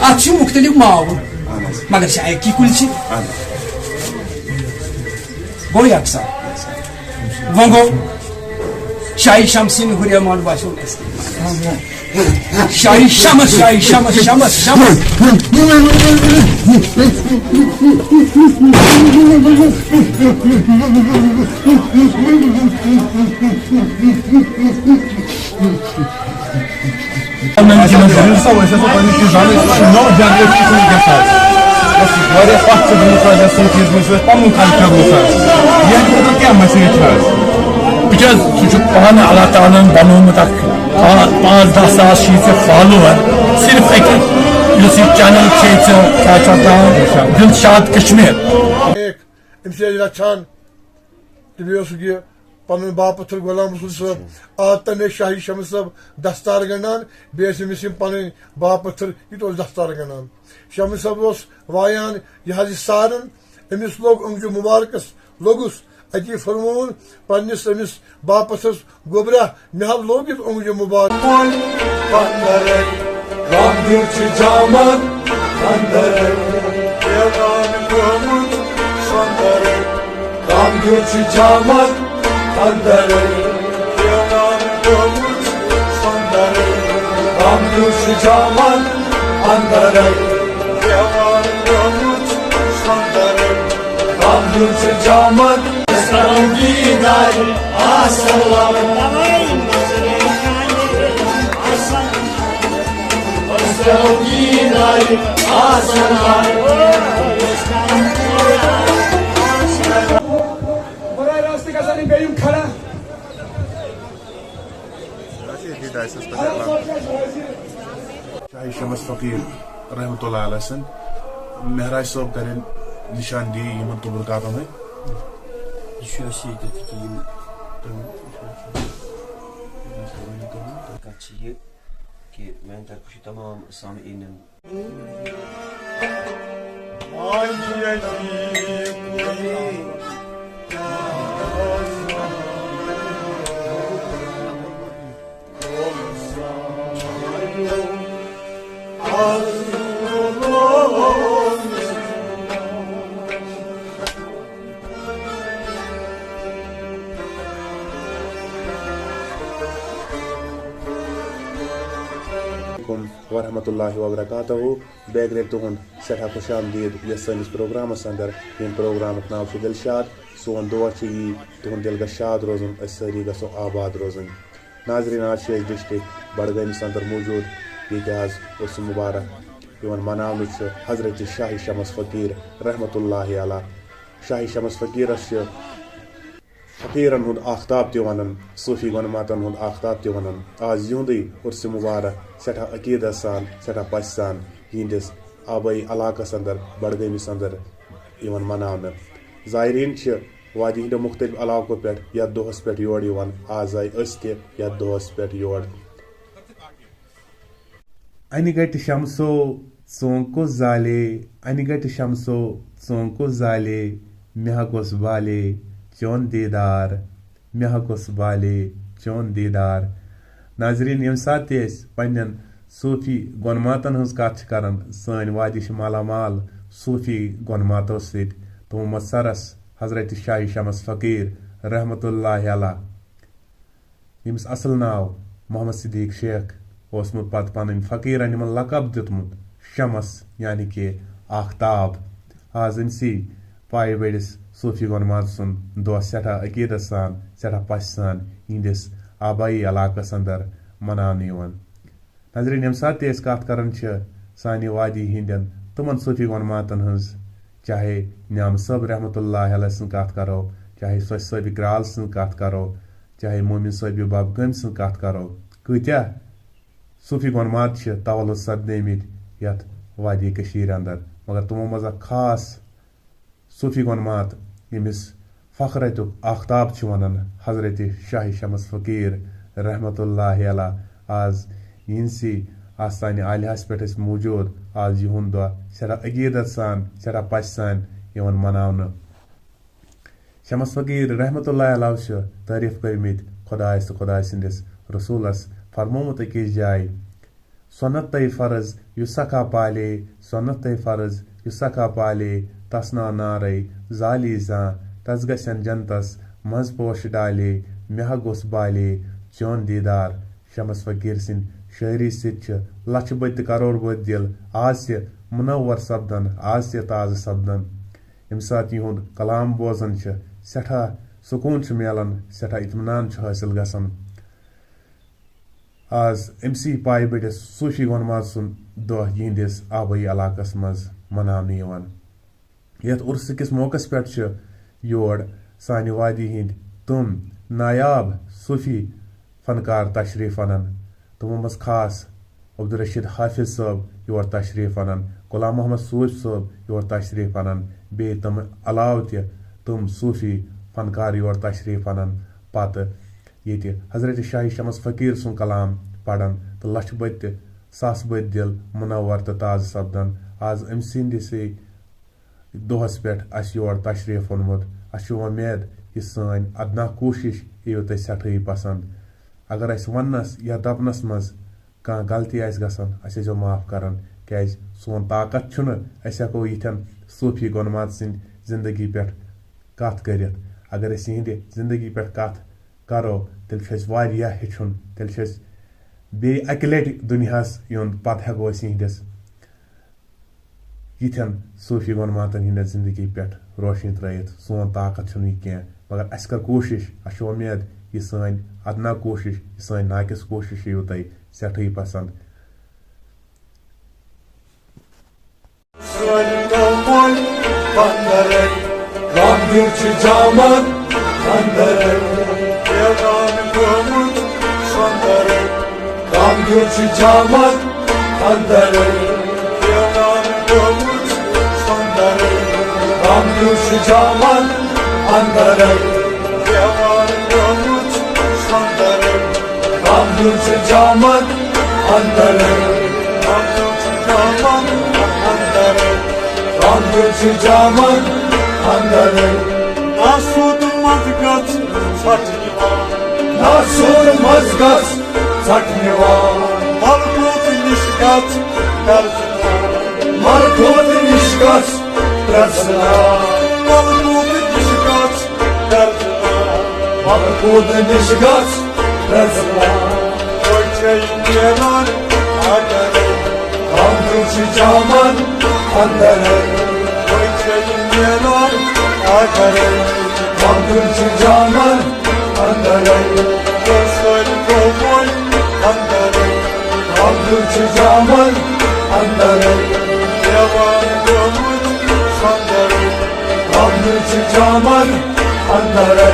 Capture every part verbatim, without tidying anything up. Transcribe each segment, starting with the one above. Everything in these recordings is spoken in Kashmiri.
اتھ چھُ مُختٔلِف ناو، مگر چھِ اکی کُلۍ چھِ۔ گوٚو یکساں۔ وۄنۍ گوٚو شاہی شمسٕنۍ ہُریمان باسیٚو مےٚ۔ شاہی شمس، شاہی شمس، شمس، شمس۔ نٔو جنریشن چھِ وٕنکیٚس حظ۔ یۄس واریاہ پتھ چھِ گٔمٕژ حظ، یۄس سۭتۍ یُس وٕنکیٚس پنُن کلچر اوس حظ۔ ییٚمہِ خٲطرٕ کیٛاہ message چھِ حظ؟ بہٕ چھُس، سُہ چھُ پانہٕ اللہ تعالیٰ ہن بنوومُت اکھ پا-، پانٛژھ دَہ ساس چھِ ژےٚ follower۔ صرف اَکہِ یُس یہِ channel چھے ژےٚ، کیٛاہ چھُ اَتھ ناو؟ دلشاد کشمیر۔ أمِس ٲسۍ رچھان تہٕ بیٚیہِ اوسُکھ یہِ پنُن باپتھٕر غلام رسول صٲب۔ آ، تَمہِ ٲسۍ شاہی شمس صٲب دستار گنٛڈان، بیٚیہِ ٲسۍ أمِس یِم پنٕنۍ باپتھٕر، یہِ تہِ اوس دستار گنٛڈان۔ شمس صٲب اوس وایان یہِ حظ یہِ سارن، أمِس لوٚگ أنٛگجہِ مُبارکس، لوٚگُس اَتی فرمووُن پننِس أمِس باپتھس، گوٚبرا، مےٚ ہا لوٚگ یہِ اوٚنٛگجہِ مُبارک۔ پندرے، رنٛگ چھُ جامن، پندرے، اعلان گوٚمُت سندرے۔ رنٛگ چھُ جامن، پندرے، اعلان گوٚمُت سندرے۔ رنٛگ چھُ جامن، پندرے، اعلان گوٚمُت سندرے۔ رنٛگ چھُ جامن، براہ راست گژھن یِم بیٚیہِ یِم کھڑا۔ شاہی شمس فقیر رحمت اللہ علیہ سٕنٛد مہراج صٲب کرن نشاندہی یِمن تبرکاتن ہٕنٛدۍ۔ یہِ چھُ اَسہِ ییٚتٮ۪تھ کہِ یِم کَتھ چھِ یہِ کہِ میٛانہِ طرفہٕ چھُ تمام سامعیٖنَن علیکم ورحمۃ اللہ وبرکاتہ۔ بیٚیہِ گٔے تُہُنٛد سٮ۪ٹھاہ خۄش آمدید یَتھ سٲنِس پروگرامَس اندر۔ ییٚمہِ پروگرامُک ناو چھُ دِلشاد۔ سون دُعا چھُ یی، تُہُنٛد دِل گژھِ شاد روزُن، أسۍ سٲری گژھو آباد روزٕنۍ۔ ناظریٖن، آز چھِ أسۍ ڈسٹرکٹ بڈگٲمِس اندر موجود، ییٚتہِ آز عرس مبارک یِوان مناونہٕ چھُ حضرت شاہی شمس فقیٖر رحمتہ اللہ علیہ۔ شاہی شمس فقیٖرس چھِ فقیٖرن ہُنٛد آختاب تہِ ونان، صوفی گۄنماتن ہُنٛد آختاب تہِ ونان۔ آز یِہُنٛدُے عرس مبارک سٮ۪ٹھاہ عقیدت سان، سٮ۪ٹھاہ پژھِ سان یِہنٛدِس آبٲیی علاقس اندر، بڈگٲمِس اندر یِوان مناونہٕ۔ زائرین چھِ وادی ہٕنٛدیو مُختٔلِف علاقو پٮ۪ٹھ یَتھ دۄہَس پٮ۪ٹھ یور یِوان۔ آز آے أسۍ تہِ یَتھ دۄہَس پٮ۪ٹھ یور۔ انہِ گٹہِ شمسو ژونکُس زالے، انہِ گٹہِ شمسو ژونکُس زالے، مےٚ ہا گوٚژھ بالے چون دیٖدار، مےٚ ہا گوٚژھ بالے چون دیٖدار۔ ناظریٖن، ییٚمہِ ساتہٕ تہِ أسۍ پننٮ۪ن صوفی گۄنماتن ہٕنٛز کتھ چھِ کران، سٲنۍ وادی چھِ مالا مال صوفی گۄنماتو سۭتۍ۔ تِمو منٛز سرس حضرت شاہی شمس فقیٖر رحمتہ اللہ علیہ، ییٚمِس اصل ناو محمد صدیق شیخ اوسمُت، پتہٕ پنٕنۍ فقیٖرن یِمن لقب دیُتمُت شمس، یعنی کہِ آختاب۔ آز أمۍ سی پایہِ بٔڑِس صوفی گۄنمات سُنٛد دۄہ سٮ۪ٹھاہ عقیدت سان، سٮ۪ٹھاہ پژھِ سان یِہنٛدِس آبٲیی علاقس اندر مناونہٕ یِوان۔ ناظریٖن، ییٚمہِ ساتہٕ تہِ أسۍ کتھ کران چھِ سانہِ وادی ہٕنٛدٮ۪ن تِمن صوفی گۄنماتن ہٕنٛز، چاہے نیام صٲب رحمتہ اللہ علیہ سٕنٛز کتھ کرو، چاہے سۄچھ صٲبِ کرال سٕنٛز کتھ کرو، چاہے مومن صٲبِ ببگٲمۍ سٕنٛز کتھ کرو، کۭتیاہ صوفی گۄنمات چھِ تولد سپدیمٕتۍ یتھ وادی کٔشیٖرِ اندر، مگر تِمو منٛز اکھ خاص صوفی گۄنمات، ییٚمِس فخرتُک آختاب چھِ ونان، حضرت شاہ شمس فقیٖر رحمتہ اللہ علیہ۔ آز یِہنٛدسٕے آستانہِ عالیہس پٮ۪ٹھ أسۍ موجود، آز یِہُنٛد دۄہ سٮ۪ٹھاہ عقیدت سان، سٮ۪ٹھاہ پژھِ سان یِوان مناونہٕ۔ شمس فقیٖر رحمتہ اللہ علیہ چھِ تعریٖف کٔرمٕتۍ خۄدایس تہٕ خۄداے سٕنٛدِس رسوٗلس، فرمومُت أکِس جایہِ، سۄنت تَے فرض یُس سخا پالے، سۄنت تَے فرض یُس سخا پالے، تس نا نارے زالی زانٛہہ، تس گژھن جنتس منٛز پوش ڈالے، مےٚ ہا گوٚژھ بالے چون دیٖدار۔ شمس فقیٖر سٕنٛدِ شٲعری سۭتۍ چھِ لچھِ بٔدۍ تہٕ کرور بٔدۍ دِل آز تہِ منور سپدان، آز تہِ تازٕ سپدان۔ ییٚمہِ ساتہٕ یِہُنٛد کلام بوزان چھِ، سٮ۪ٹھاہ سکوٗن چھُ میلان، سٮ۪ٹھاہ اطمینان چھُ حٲصِل گژھان۔ آز أمۍ سٕے پایہِ بٔٹِس صوٗفی گۄنماژ سُنٛد دۄہ یِہنٛدِس آبٲیی علاقس منٛز مناونہٕ یِوان۔ یتھ عرسہٕ کِس موقعس پٮ۪ٹھ چھِ یور سانہِ وادی ہٕنٛدۍ تِم نایاب صوٗفی فنکار تشریف انان۔ تِمو منٛز خاص عبدالرشید حافظ صٲب یور تشریف انان، غلام محمد صوٗفۍ صٲب یور تشریف انان، بیٚیہِ تِم علاوٕ تہِ تِم صوٗفی فنکار یور تشریف انان۔ پتہٕ ییٚتہِ حضرت شاہی شمس فقیٖر سُنٛد کلام پران تہٕ لچھِ بٔدۍ تہٕ ساس بٔدۍ دِل منور تہٕ تازٕ سپدان۔ آز أمۍ سٕنٛدِسٕے دۄہس پٮ۪ٹھ اسہِ یور تشریف اوٚنمُت۔ اسہِ چھِ وۄمید، یہِ سٲنۍ ادنا کوٗشش یِیو تۄہہِ سٮ۪ٹھٕے پسنٛد۔ اگر اسہِ وننس یا دپنس منٛز کانٛہہ غلطی آسہِ گژھان، اسہِ ٲسۍزیو معاف کران، کیازِ سون طاقت چھُنہٕ أسۍ ہٮ۪کو یِتھٮ۪ن صوٗفی گۄنمات سٕنٛدِ زندگی پٮ۪ٹھ کتھ کٔرِتھ۔ اگر أسۍ یِہنٛدِ زندگی پٮ۪ٹھ کتھ کرو، تیٚلہِ چھُ اسہِ واریاہ ہیٚچھُن، تیٚلہِ چھُ اسہِ بیٚیہِ اکہِ لٹہِ دُنیاہس یُن، پتہٕ ہٮ۪کو أسۍ یِہنٛدِس یِتھٮ۪ن صوٗفی گۄنماتن ہٕنٛدٮ۪ن زندگی پٮ۪ٹھ روشنی ترٲوِتھ۔ سون طاقت چھُنہٕ یہِ کینٛہہ، مگر اسہِ کٔر کوٗشش، اسہِ چھِ وۄمید، یہِ سٲنۍ ادنا کوٗشش، یہِ سٲنۍ ناقص کوٗشش یِیو تۄہہِ سٮ۪ٹھٕے پسنٛد۔ سٲنۍ قومٕے بندرے، رنٛگہٕ چھِ جامن اندرے، ویران گوٚمُت سۄندرے۔ رنٛگہٕ چھِ جامن اندرے، ویران گوٚمُت سۄندرے۔ رنٛگہٕ چھِ جامن اندرے، ویران گوٚمُت سۄندرے۔ رنٛگہٕ چھِ جامن اندرے، رنٛگہٕ چھِ جامن اندرے۔ رنٛگہٕ چھِ جامن اندرے۔ ناسوٗد منٛز گٔژھ ژھۄٹھ نِوان۔ ناسوٗد منٛز گٔژھ ژھۄٹھ نِوان۔ ملکوٗت نِش گٔژھ پرٛزناوان۔ ملکوٗت نِش گٔژھ پرٛزناوان۔ ملکوٗت نِش گٔژھ پرٛزناوان۔ ملکوٗت نِش گٔژھ پرٛزناوان۔ وۄنۍ چھے نیران اگرے۔ رنٛگہٕ چھِ جامن اندرے۔ وۄنۍ چھے نیران اگرے۔ رنٛگہٕ چھِ جامن اندرے۔ وۄنۍ سٲنۍ قومٕے اندرے۔ رنٛگہٕ چھِ جامن اندرے۔ دیوان گوٚمُت سۄندرے۔ رنٛگہٕ چھِ جامن اندرے۔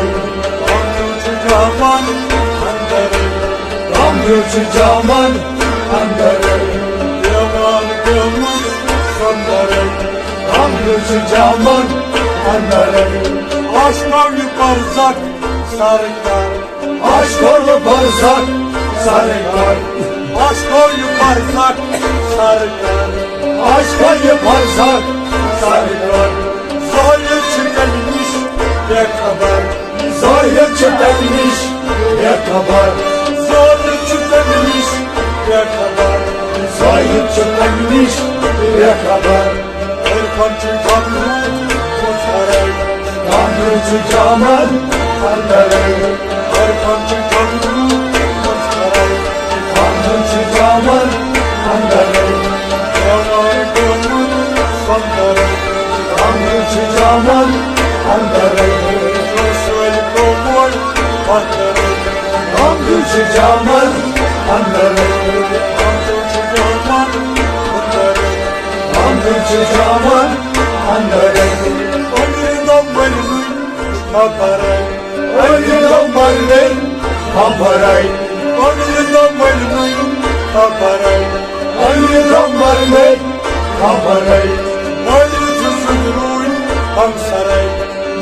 رنٛگہٕ چھِ جامن اندرے۔ رنٛگہٕ چھِ جامن اندرے۔ دیوان گوٚمُت سۄندرے۔ رنٛگہٕ چھِ جامن اندرے۔ عاشقو یہِ برزخ سر کر۔ عاشقو یہِ برزخ سر کر۔ عاشقو یہِ برزخ سر کر۔ عاشقو یہِ برزخ سر کر۔ زٲہد چھُ تَمہِ نِش بے خبر۔ زٲہد چھُ تَمہِ نِش بے خبر۔ زٲہد چھُ تَمہِ نِش بے خبر۔ زٲہد چھُ تَمہِ نِش بے خبر۔ عرفان چھُ جملوٗ مُسکرے۔ رنٛگہٕ چھِ جامن اندرے۔ عرفان چھُ جملوٗ مُسکرے۔ رنٛگہٕ چھِ جامن اندرے۔ دیوان گوٚمُت سۄندرے۔ رنٛگہٕ چھِ جامن اندرے۔ سٲنۍ قومٕے اندرے۔ رنٛگہٕ چھِ جامن اندرے۔ رنٛگہٕ چھِ جامن اندرے۔ رنٛگہٕ چھِ جامن اندرے۔ أمِرِ دۄہ مٔرنٕے خبرے۔ أمِرِ دۄہ مٔرنٕے خبرے۔ أمِرِ دۄہ مٔرنٕے خبرے۔ أمِرِ دۄہ مٔرنٕے خبرے۔ مٔرِتھ زِندٕ روٗدۍ ہمسرے۔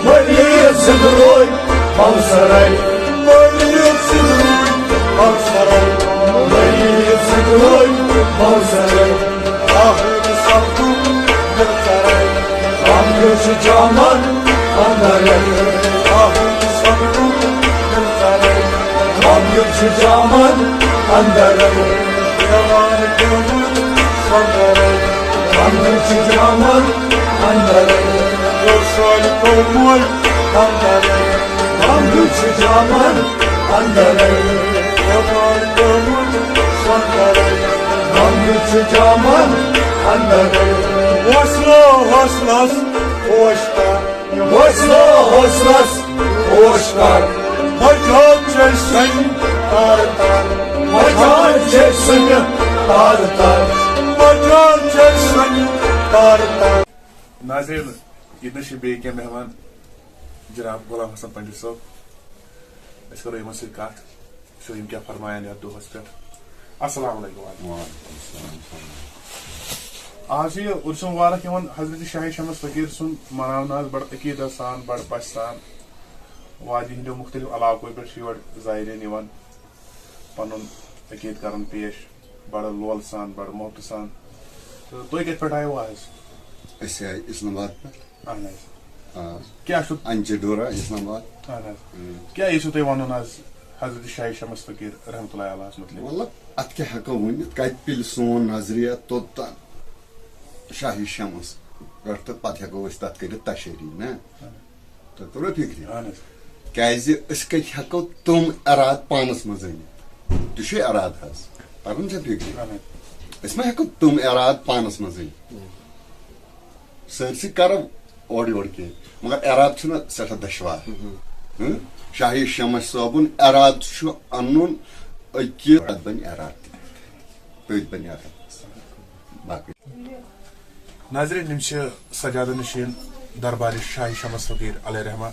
مٔرِتھ زِندٕ روٗدۍ ہمسرے۔ مٔرِتھ زِندٕ روٗدۍ ہمسرے۔ مٔرِتھ زِندٕ روٗدۍ ہمسرے۔ آہُت سپدُم مِلترے۔ رنٛگہٕ چھِ جامن اندرے۔ آہُت سپدُم مِلترے۔ رنٛگہٕ چھِ جامن اندرے۔ دیوان اندرے، بندو چھُ جامن اندرے، یوسان کومل اندرے، بندو چھُ جامن اندرے، یوسان کومل اندرے، بندو چھُ جامن اندرے۔ حوصلہ حوصلس ہوش کر، حوصلہ حوصلس ہوش کر، مجال چھے سنگ تار تار، مجال چھے سنگ تار تار، مجال چھے سنگ تار تار۔ ناظرین، ییٚتہِ نَس چھِ بیٚیہِ کینٛہہ مہمان جناب غلام حسن پنڈت صٲب۔ أسۍ کرو یِمن سۭتۍ کتھ، وٕچھو یِم کیٛاہ فرماین یتھ دۄہس پٮ۪ٹھ۔ السلام علیکم۔ وعلیکم السلام۔ آز چھُ یہِ عرس مبارک یِوان حضرت شاہ شمس فقیٖر سُنٛد مناونہٕ حظ بڑٕ عقیٖدت سان، بڑٕ پژھِ سان۔ وادی ہٕنٛدیو مُختٔلِف علاقو پٮ۪ٹھ چھِ یور زائرین یِوان پنُن عقیٖدٕ کران پیش، بڑٕ لولہٕ سان، بڑٕ محبتہٕ سان۔ تہٕ تُہۍ کتہِ پٮ۪ٹھ آیوٕ آز؟ أسۍ آے اسلام آباد پٮ۪ٹھ۔ اہن حظ۔ آ۔ کیٛاہ چھُ؟ انچہِ ڈورا، اسلام آباد۔ اہن حظ۔ اۭں۔ کیٛاہ یژھِو تُہۍ ونُن آز حضرت شاہ شمس فقیٖر رحمتہ اللہ علیہس مُتعلق؟ مطلب، اتھ کیٛاہ ہٮ۪کو ؤنِتھ؟ کتہِ پِلہِ سون نظریہ توٚتام شاہ شمس پٮ۪ٹھ، تہٕ پتہٕ ہٮ۪کو أسۍ تتھ کٔرِتھ تشہری، نہ؟ اہن حظ۔ تۄہہِ توٚروا فِکرِ؟ اہن حظ۔ کیٛازِ أسۍ کتہِ ہٮ۪کو تِم ارادٕ پانس منٛز أنِتھ؟ تہِ چھُ ارادٕ حظ، تران چھا فِکرِ؟ اہن حظ۔ أسۍ ما ہٮ۪کو تِم ارادٕ پانس منٛز أنِتھ؟ سٲرسٕے کرو اورٕ یورٕ کینٛہہ، مگر ارادٕ چھُنہ سٮ۪ٹھاہ دۄشوار۔ ہُم۔ ہُم؟ شاہی شمس صٲبُن ارادٕ چھُ انُن أکہِ، اتھ بنہِ ارادٕ تہِ۔ تٔتھۍ بنہِ ارادٕ۔ باقٕے۔ ناظرین، یِم چھِ سجادٕ نشین دربارِ شاہی شمس فقیٖر علیہ رحمہ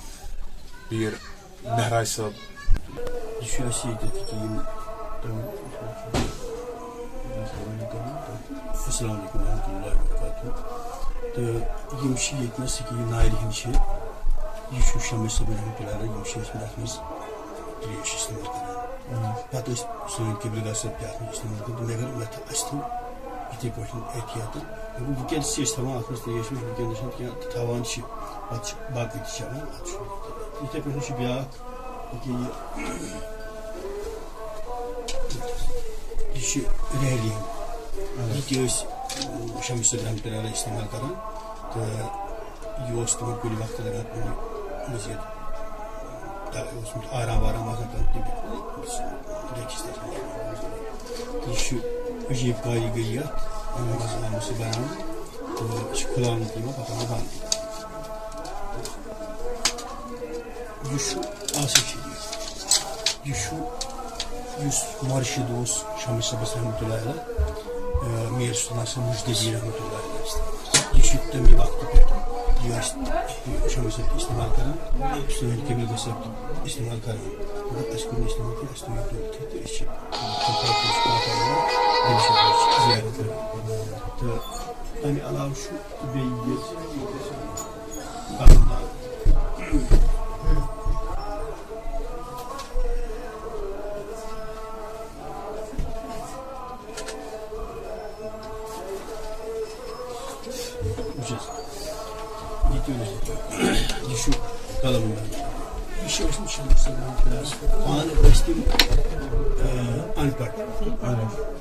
پیر مہراج صٲب۔ یہِ چھُ اَسہِ ییٚتٮ۪تھ کہِ یِم تِم، السلام علیکم ورحمۃ اللہ وبرکاتہ۔ تہٕ یِم چھِ ییٚتہِ نَس کہِ یہِ نارِ ہِنٛدۍ چھِ، یہِ چھُ شمس صٲب رحمتہ اللہ علیہ، یِم چھِ ٲسمٕتۍ اَتھ منٛز ترٛیش استعمال کران۔ پتہٕ ٲسۍ سٲنۍ قبلہٕ گاہ صٲب تہِ اَتھ منٛز استعمال کران۔ تہٕ مےٚ کٔر، مےٚ تھٲو اَسہِ تھوٚو یِتھٕے پٲٹھۍ احتیاطن۔ دوٚپُن، وٕنکیٚنس چھِ أسۍ تھاوان اَتھ منٛز ترٛیش ویش، وٕنکیٚنس چھِنہٕ کینٛہہ تہٕ تھاوان چھِ، پتہٕ چھِ باقٕے تہِ چٮ۪وان۔ اَتھ چھُ یِتھٕے پٲٹھۍ چھُ بیٛاکھ، ییٚکیٛاہ یہِ، یہِ چھِ ریلی ہُنٛد۔ یہِ تہِ ٲسۍ شمس صٲب رحمتہ اللہ علیہ استعمال کران۔ تہٕ یہِ اوس تِمن کُنہِ وقتہٕ لگان کُنہِ مٔزیٖد تہٕ اوسمُت آرام وارام آسان کَرُن تہِ بیٚکِس تَتھ منٛز۔ تہٕ یہِ چھُ عجیٖب کاریٖگٔری اَتھ، اَمہِ منٛز آمُت سُہ بَناونہٕ تہٕ یہِ چھُ کھُلاونہٕ تہِ یِوان، پَتہٕ آمُت بَنٛد تہِ۔ یہِ چھُ آصف شریٖف، یہِ چھُ یُس مرشد اوس شمس صٲبس رحمتہ اللہ علیہ، آ، میر سلطان صٲب مجددی رحمتہ اللہ علیہ۔ یہِ چھُ تَمہِ وقتہٕ پٮ۪ٹھ یہِ ٲسۍ شمس صٲب تہِ استعمال کران، سٲنۍ قبلہٕ گاہ صٲب تہِ استعمال کران، مگر اَسہِ کوٚر نہٕ استعمال کینٛہہ، اَسہِ تھوٚو یہِ تٔتھٕے تہٕ أسۍ چھِ زیارت کران۔ تہٕ اَمہِ علاوٕ چھُ بیٚیہِ یہِ وٕچھ حظ، یہِ تہِ وٕچھ، یہِ چھُ قلم۔ یہِ چھِ ٲسمٕتۍ شمس صٲبن پانہٕ ٲسۍ تِم، آ، اَن پَڑھ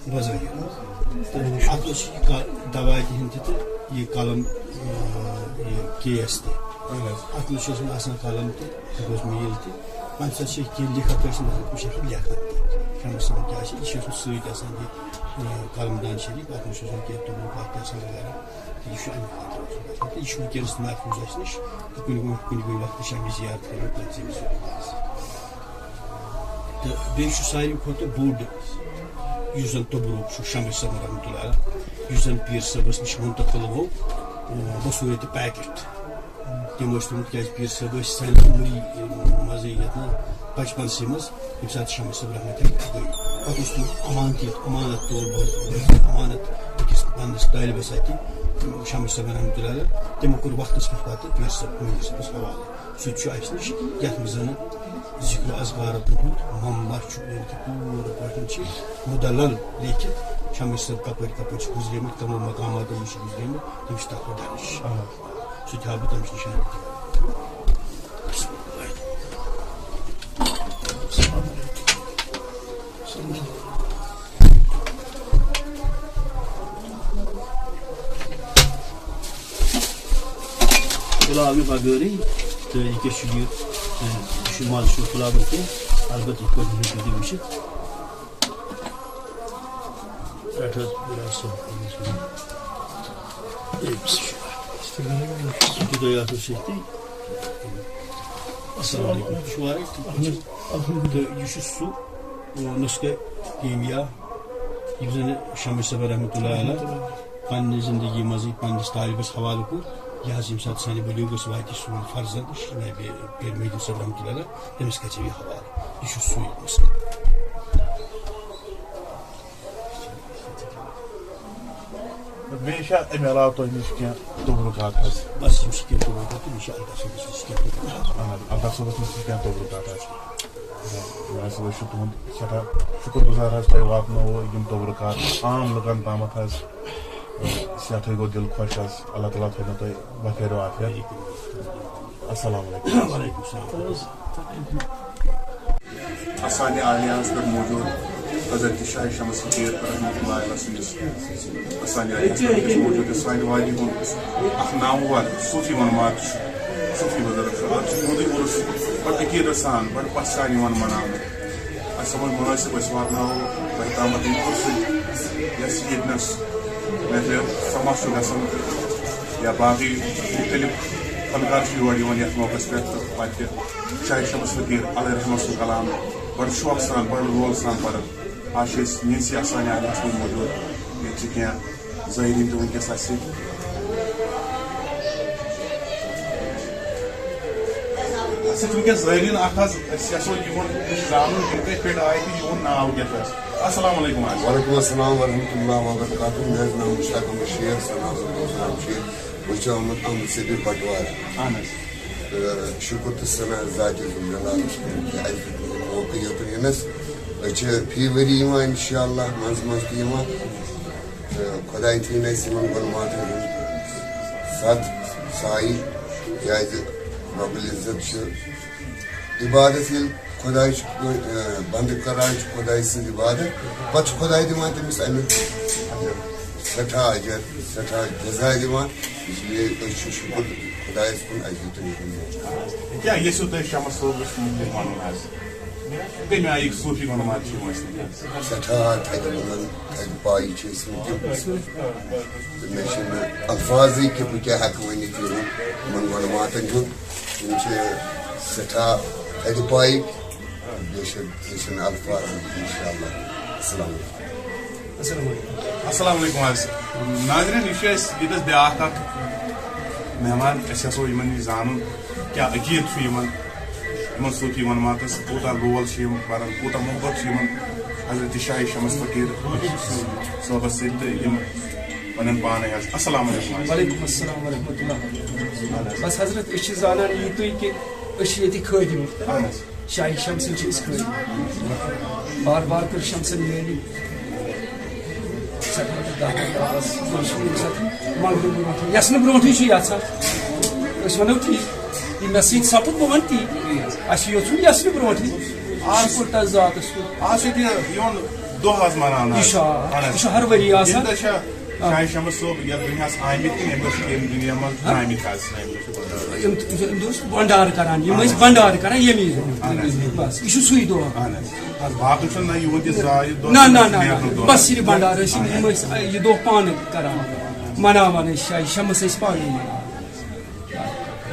بظٲہِر۔ تہٕ اَتھ منٛز چھِ یہِ کا-، دوا تہِ ہُنٛد تہِ تہٕ یہِ قلم، آ، یہِ کیس تہِ۔ اَتھ منٛز چھُ اوسمُت آسان قلم تہِ، یہِ اوس میٖل تہِ۔ اَمہِ ساتہٕ چھِ کینٛہہ لیکھت ٲسۍ مطلب، یہِ چھِ ٲسمٕتۍ لیکھان تہِ۔ شمس صٲبن کیٛاہ چھِ، یہِ چھِ اوسمُت سۭتۍ آسان یہِ، یہِ قلم دان شریٖف، اَتھ منٛز چھُ آسان کینٛہہ توٚمُل پَتھ تہِ آسان وغیرہ۔ تہٕ یہِ چھُ اَمہِ خٲطرٕ اوسمُت آسان۔ تہٕ یہِ چھُ وٕنکیٚنَس تہِ محفوٗظ اَسہِ نِش۔ تہٕ کُنہِ، کُنہِ، کُنہِ وقتہٕ چھِ اَمِچ زیارت کَران پنٛژہمہِ صٲبُن۔ تہٕ بیٚیہِ چھُ ساروی کھۄتہٕ بوٚڑ، یُس زَن توٚبرُک چھُ شمس صٲب رحمتہ اللہ علیہ، یُس زَن پیٖر صٲبَس نِش منتقل گوٚو، اۭں، بصوٗرتِ پیکٹ۔ تِم ٲسۍ تِم، تِکیٛازِ پیٖر صٲب ٲسۍ سانہِ عمری منٛزٕے یَتھ نہٕ بَچپَنسٕے منٛز، ییٚمہِ ساتہٕ شمس صٲب رحمتہ اللہ گٔے۔ پَتہٕ اوس تِمَن اَمانتی، اَمانت طور بوزمُت، اَمانت أکِس پنٛنِس طٲلبَس اَتھِ، شمس صٲب رحمتہ اللہ علیہ۔ تِمو کوٚر وقتَس پٮ۪ٹھ پَتہٕ پیٖر صٲب، میٖر صٲبَس حوالہٕ۔ سُہ تہِ چھُ اَسہِ نِش، یَتھ منٛز زَن ذِکر و اذکارَن ہُنٛد معاملہ چھُ، یعنی کہِ پوٗرٕ پٲٹھۍ چھِ مُدلل لیکھِتھ، شمس صٲب کَپٲرۍ کَپٲرۍ چھِ گُزریمٕتۍ، کَمو مقاماتو نِش چھِ گُزریمٕتۍ، تِم چھِ تَتھ پٮ۪ٹھ درٕج۔ سُہ تہِ ہاوٕ بہٕ تَمہِ نِش نِشان۔ پھُلاونہٕ بغٲرٕے۔ تہٕ یہِ کیٛاہ چھُ یہِ؟ تہٕ یہِ چھُ مَزٕ چھُنہٕ پھُلاوُن کینٛہہ، البتہ یِتھ پٲٹھۍ ہیٚکِو تُہۍ وٕچھِتھ۔ رَٹھ حظ، رَٹھ سا۔ خۄدایَس حوالہٕ۔ السلام علیکم۔ تُہۍ چھِو وارٕ؟ تہٕ یہِ چھُ سُہ نُسخہٕ کیٖمیا یُس زَن شمس صٲب رحمتہ اللہ علیہ پننہِ زندگی منٛزٕے پننِس طالبس حوالہٕ کوٚر۔ یہِ حظ ییٚمہِ ساتہٕ سانہِ بلیوغس واتہِ سون فرزند جناب پیر محی الدین صٲب رحمتہ اللہ علیہ، تٔمِس کَرِ یہِ حوالہٕ۔ یہِ چھُ سُے نُسخہٕ۔ بیٚیہِ چھا اَمہِ علاوٕ تۄہہِ نِش کینٛہہ تبرُکات حظ؟ بس، یِم چھِ کینٛہہ تبرُکات، یِم چھِ الطاف صٲبَس نِش کینٛہہ تبرُکات۔ اہن حظ، الطاف صٲبَس نِش چھِ کینٛہہ تبرُکات حظ۔ مےٚ ہسا چھُ تُہُنٛد سٮ۪ٹھاہ شُکُر گُزار حظ، تۄہہِ واتنووُ یِم تبرُکات عام لُکَن تامَتھ حظ۔ سٮ۪ٹھٕے گوٚو دِل خۄش حظ۔ اللہ تعالیٰ تھٲینو تۄہہِ بخیر و عافیت۔ السلام علیکم۔ وعلیکم السلام۔ اسانہِ عالیہس پٮ۪ٹھ موجود حضرت شاہ شمس فقیر رحمۃ اللہ علیہ سٕنٛدِس اسانہِ عالیہس پٮ۪ٹھ وٕنکیٚس موجود یُس سانہِ وادی ہُنٛد اکھ نامور صوفی ونمات چھُ، صوفی بزرگ چھُ۔ آز چھُ تِہُنٛدُے عُرس بڑٕ عقیدت سان، بڑٕ پژھِ سان یِوان مناونہٕ۔ اسہِ سمجھ مُنٲسِب، أسۍ واتناوو تۄہہِ تامَتھ یہِ عُرسٕچ، یۄس ییٚتہِ نَس محفِل سما چھُ گژھان یا باقٕے مُختٔلِف فنکار چھِ یور یِوان یَتھ موقعس پٮ۪ٹھ، تہٕ پَتہٕ تہِ شاہ شمس فقیٖر علیہ رحمت سُنٛد کلام بڑٕ شوقہٕ سان، بڑٕ لول سان پران۔ آز چھِ أسۍ نینسی آسانی عالیہس منٛز موجود۔ ییٚتہِ چھِ کینٛہہ زٲیرین تہِ وٕنکیٚس اَسہِ سۭتۍ۔ اَسہِ چھِ وٕنکیٚس زٲیرین اکھ حظ، أسۍ یژھو یِہُنٛد، أسۍ زانُن یِم کتہِ پٮ۪ٹھ آے تہٕ یِہُنٛد ناو کیٛاہ چھُ اَسہِ۔ السلام علیکم حظ۔ وعلیکم السلام ورحمۃ اللہ وبرکاتہ۔ مےٚ حظ ناو مشتاق احمد شیخ، سر ناو عبدالسلام شیخ۔ بہٕ چھُس آمُت احمد صدیق بٹوارہ۔ اہن حظ۔ تہٕ شُکُر تہٕ ثنا ذاتِ ذوالجلالَس کُن کہِ اَسہِ دیُت یہِ موقعہٕ یوٚتَن یِنَس۔ أسۍ چھِ فی ؤری یِوان اِنشاءاللہ، منٛزٕ منٛزٕ تہِ یِوان۔ تہٕ خۄداے تھٲیِن اَسہِ یِمَن گۄلماتَن ہُنٛد سَتھ سایہِ، کیٛازِ رۄبُل عزت چھُ عبادت ییٚلہِ خۄداے چھُ، اۭں، بنٛدٕ کران چھُ خۄداے سٕنٛز عبادت، پتہٕ چھُ خۄداے دِوان تٔمِس اَمیُک سٮ۪ٹھاہ اجر، سٮ۪ٹھاہ جزا دِوان۔ اس لیے أسۍ چھِ شُکُر خۄدایَس کُن، اَسہِ دیُت أمِس یہِ موقعہٕ۔ کیٛاہ یژھِو تُہۍ شمس صٲبَس مُتعلِق وَنُن حظ؟ کَمہِ آیِکۍ صوٗفی وۄنمات چھِ یِم اَسہِ وٕنکیٚنَس؟ سٮ۪ٹھاہ تھدِ بُلند، تھدِ پایہِ چھِ أسۍ وٕنکیٚن۔ تہٕ مےٚ چھِنہٕ الفاظٕے کہِ بہٕ کیٛاہ ہٮ۪کہٕ ؤنِتھ یِمَن، یِمَن وۄنماتَن ہُنٛد۔ یِم چھِ سٮ۪ٹھاہ تھدِ پایِکۍ۔ بیٚیہِ چھِ، بیٚیہِ چھِنہٕ الفاظٕے، اِنشاءاللہ۔ السلام علیکم۔ السلام علیکم۔ السلام علیکم حظ۔ ناظرین، یہِ چھُ اَسہِ ییٚتٮ۪س بیٛاکھ اَکھ مہمان، أسۍ یَژھو یِمَن نِش زانُن کیٛاہ عقیٖدٕ چھُ یِمَن، یِمَن صوٗفی وۄنماتَس کوٗتاہ لول چھِ یِم بَران، کوٗتاہ محبت چھُ یِمَن حضرت شاہ شمس فقیٖر صٲبَس سۭتۍ تہٕ یِم وَنن پانے حظ۔ السلام علیکم حظ۔ وعلیکم السلام ورحمۃ اللہ وبرکاتہ۔ بس حضرت، أسۍ چھِ زانان یِتُے کہِ أسۍ چھِ ییٚتِکۍ خٲدِم۔ اہن حظ۔ شاہی شمسٕنۍ چھِ أسۍ خٲدِم۔ بار بار کٔر شمسن میٲنی سٮ۪ٹھاہ دعوت آس، أسۍ چھِ ییٚمہِ ساتہٕ منٛگنہٕ برونٛٹھٕے، یژھنہٕ برونٛٹھٕے چھِ یژھان۔ أسۍ وَنو تی، یہِ مےٚ سۭتۍ سَپُد، بہٕ وَنہٕ تی۔ اَسہِ چھُ یژھُن یژھنہٕ برونٛٹھٕے۔ آز شُکُر تَتھ ذاتَس کُن۔ آز چھِ یہِ یِوان دۄہ حظ مناونہٕ یہِ حظ۔ چھُ، آ، اہن حظ۔ یہِ چھُ ہر ؤری آسان۔ ییٚمہِ دۄہ چھا آ۔ شاہی شمس صٲب یَتھ دُنیاہَس آمٕتۍ کِنہٕ ییٚمہِ دۄہ چھِ ییٚمہِ دُنیا منٛز آ۔ درٛامٕتۍ حظ، ییٚمہِ دۄہ چھِ بنڈارٕ۔ یِم، یِم، یِم دۄہ چھِ بنڈارٕ کران، یِم اہن ٲسۍ حظ۔ بنڈارٕ کران ییٚمہِ وِزِ۔ اہن حظ۔ بس، یہِ چھُ سُے دۄہ۔ اہن حظ۔ باقٕے چھُنہٕ نہ یِہُنٛد یہِ زا-، یہِ دۄہ نہ، نہ، چھُنہٕ نہ، نیرنُک نہ۔ دۄہ۔ بس، یہِ بنڈارٕ ٲسۍ یِم، اہن یِم حظ۔ ٲسۍ یہِ دۄہ پانہٕ کران، مناوان ٲسۍ شاہی شمس ٲسۍ پانہٕ مناوان۔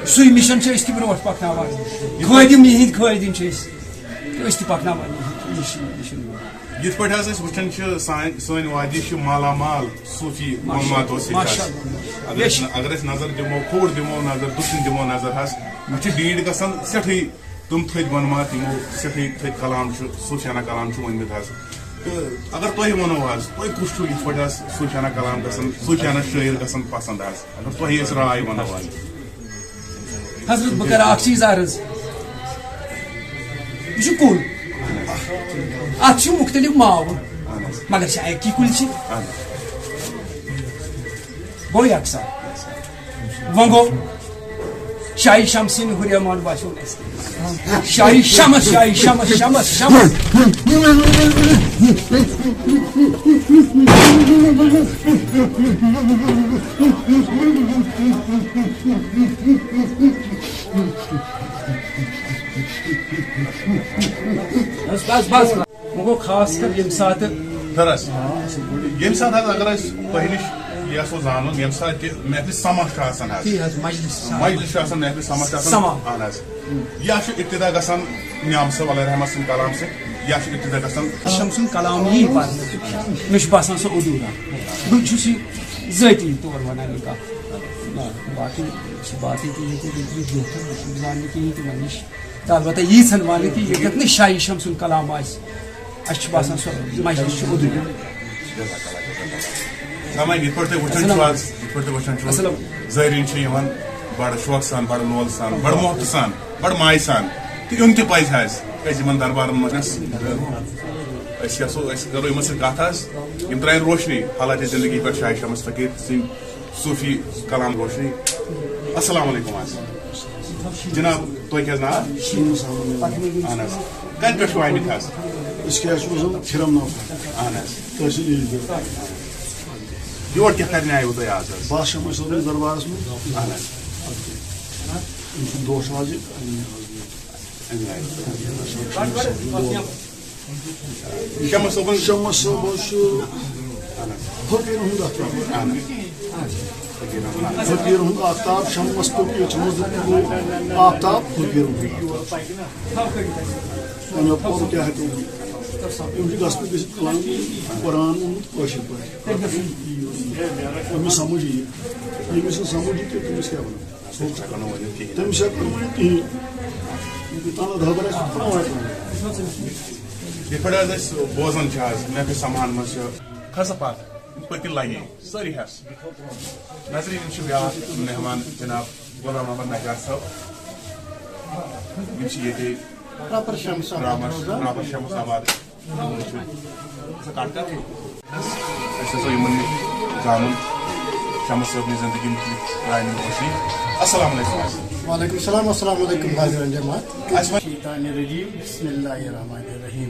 سُے مِشن چھِ أسۍ تہِ برونٛٹھ پکناوان۔ خٲدِم یِہِنٛدۍ خٲدِم چھِ أسۍ۔ تہٕ أسۍ تہِ پکناوان یِہِنٛدۍ مِشن، مِشن برونٛٹھ۔ یِتھ پٲٹھۍ حظ أسۍ وٕچھان چھِ، سانہِ، سٲنۍ وادی چھِ مالا مال صوٗفی ماشاء-، وۄنماتو سۭتۍ حظ۔ ماشاء اللہ۔ اگر أسۍ، اگر أسۍ نظر دِمو، کھووُر دِمو نظر، دٔچھُن دِمو نظر حظ، مےٚ چھِ ڈیٖڈ گژھان سٮ۪ٹھٕے تِم تھٔدۍ وۄنمات، یِمو سٮ۪ٹھٕے تھٔدۍ کلام چھُ، صوٗفیانہ کلام چھُ ؤنمٕتۍ حظ۔ تہٕ اگر تۄہہِ وَنو حظ، تۄہہِ کُس چھُ یِتھ پٲٹھۍ حظ صوٗفیانہ کلام گژھان، صوٗفیانہ شٲعر گژھان پسنٛد حظ؟ اگر تۄہہِ أسۍ راے وَنو حظ۔ حضرت، بہٕ کرٕ اکھ چیٖز عرض۔ یہِ چھُ کُل۔ اتھ چھِ مُختٔلِف ناو، مگر چھِ اَکی کُلۍ چھِ۔ گوٚو یکساں۔ وۄنۍ گوٚو شاہی شمسٕنۍ ہُریمان باسیٚو نہٕ اَسہِ۔ شاہی شمس، شاہی شمس، شمس، شمس۔ بس، بس، بس۔ وۄنۍ گوٚو خاص کر ییٚمہِ ساتہٕ۔ خٲر حظ، ییٚمہِ ساتہٕ حظ اگر أسۍ تۄہہِ نِش یہِ یژھو زانُن، ییٚمہِ ساتہٕ تہِ محفِل سما چھُ آسان حظ، تی حظ، مجلس چھُ آسان۔ مجلس چھُ آسان، محفِل سما چھُ آسان۔ سما۔ اہن حظ۔ یا چھُ ابتدا گژھان نیام صٲب علیہ رحمت سٕنٛدِ کلام سۭتۍ، یا چھُ ابتدا گژھان۔ شمس سُنٛد کلام یی پرنہٕ، مےٚ چھُ باسان سُہ ادھورا۔ بہٕ چھُس یہِ ذٲتی طور ونان یہِ کتھ۔ نہ، باقٕے چھِ باقٕے تہِ ییٚتہِ، ییٚتہِ بہتر، بہٕ چھُس زاننہٕ کِہیٖنۍ تِمن نِش۔ تہٕ البتہ ییٖژہن ونہٕ کہِ ییٚتٮ۪تھ نہٕ شاہی شمس سُنٛد کلام آسہِ، اَسہِ چھُ باسان سۄ مجلس چھُ ادھورا۔ سامعین، یِتھ پٲٹھۍ تُہۍ وٕچھان چھِو السلام۔ آز، یِتھ پٲٹھۍ تُہۍ وٕچھان چھِو، السلام۔ زٲیرِن چھِ یِوان بڑٕ شوقہٕ سان، بڑٕ لول سان، بڑٕ محبتہٕ سان، بڑٕ مایہِ سان۔ تہٕ یُن تہِ پزِ حظ، کیازِ یِمن دربارن منٛز أسۍ یژھو، أسۍ کرو یِمن سۭتۍ کتھ حظ۔ یِم ترٛاون روشنی حالات زندگی پٮ۪ٹھ شاہ شمس فقیٖر سٕنٛدۍ صوٗفی کلام روشنی۔ السلام علیکم حظ۔ جناب، تۄہہِ کیٛاہ حظ ناو؟ اہن حظ۔ کتہِ پٮ۪ٹھ چھِو آمٕتۍ حظ؟ أسۍ کیٛاہ چھِ روزان؟ کھِرم نوکر۔ اہن حظ۔ تحصیل عیٖدگاہ۔ یور کیٛاہ کرنہِ آیوٕ تُہۍ آز حظ؟ بہٕ حظ چھُس أمۍ سٕنٛدِس دربارس منٛز۔ اہن حظ۔ أمۍ سُنٛد دۄہ چھُ آز یہِ۔ اَمہِ آیہِ۔ شمس صٲبُن۔ شمس صٲب حظ چھُ فقیٖرن ہُنٛد اکھ نفر۔ اہن حظ۔ فقیٖرن ہُنٛد آفتاب، شمس فقیٖر چھُ منٛز آفتاب فقیٖرن ہُنٛد۔ وۄنۍ پوٚر کیٛاہ ہٮ۪کو ؤنِتھ؟ أمۍ چھُ گژھنہٕ گٔژھِتھ کلام قرآن اوٚنمُت کٲشِر پٲٹھۍ۔ أمِس سمجھ یی۔ ییٚمِس نہٕ سمجھ یی تہٕ تٔمِس کیٛاہ وَنو؟ تٔمِس ہٮ۪کو نہٕ ؤنِتھ کِہیٖنۍ۔ تٔمِس ہٮ۪کو نہٕ ؤنِتھ کِہیٖنۍ۔ یوٚتام نہٕ دَہ بَرِ آسہِ، توٚتام واتہِ نہٕ۔ یِتھ پٲٹھۍ حظ أسۍ بوزان چھِ آز، محفِل سماہن منٛز چھِ کھسہٕ پتھ پٔتِل لگے سٲری حظ۔ نظرِ یِم چھِ بیٛاکھ مہمان جناب غلام محمد نجار صٲب۔ یِم چھِ ییٚتہِ پراپر شمس آباد رامس، روزان۔ پراپر شمس آباد۔ سُہ کَٹ کَر۔ أسۍ ہسا یِمن نِش زانُن شمس صٲبنہِ زندگی مُتعلِق رایہِ نِش روشنی۔ السلام علیکم۔ وعلیکم السلام، السلام علیکم حاضرین جماعت۔ اَسہِ وَن- شیطان الرجیم، بسم اللہ الرحمن الرحیم۔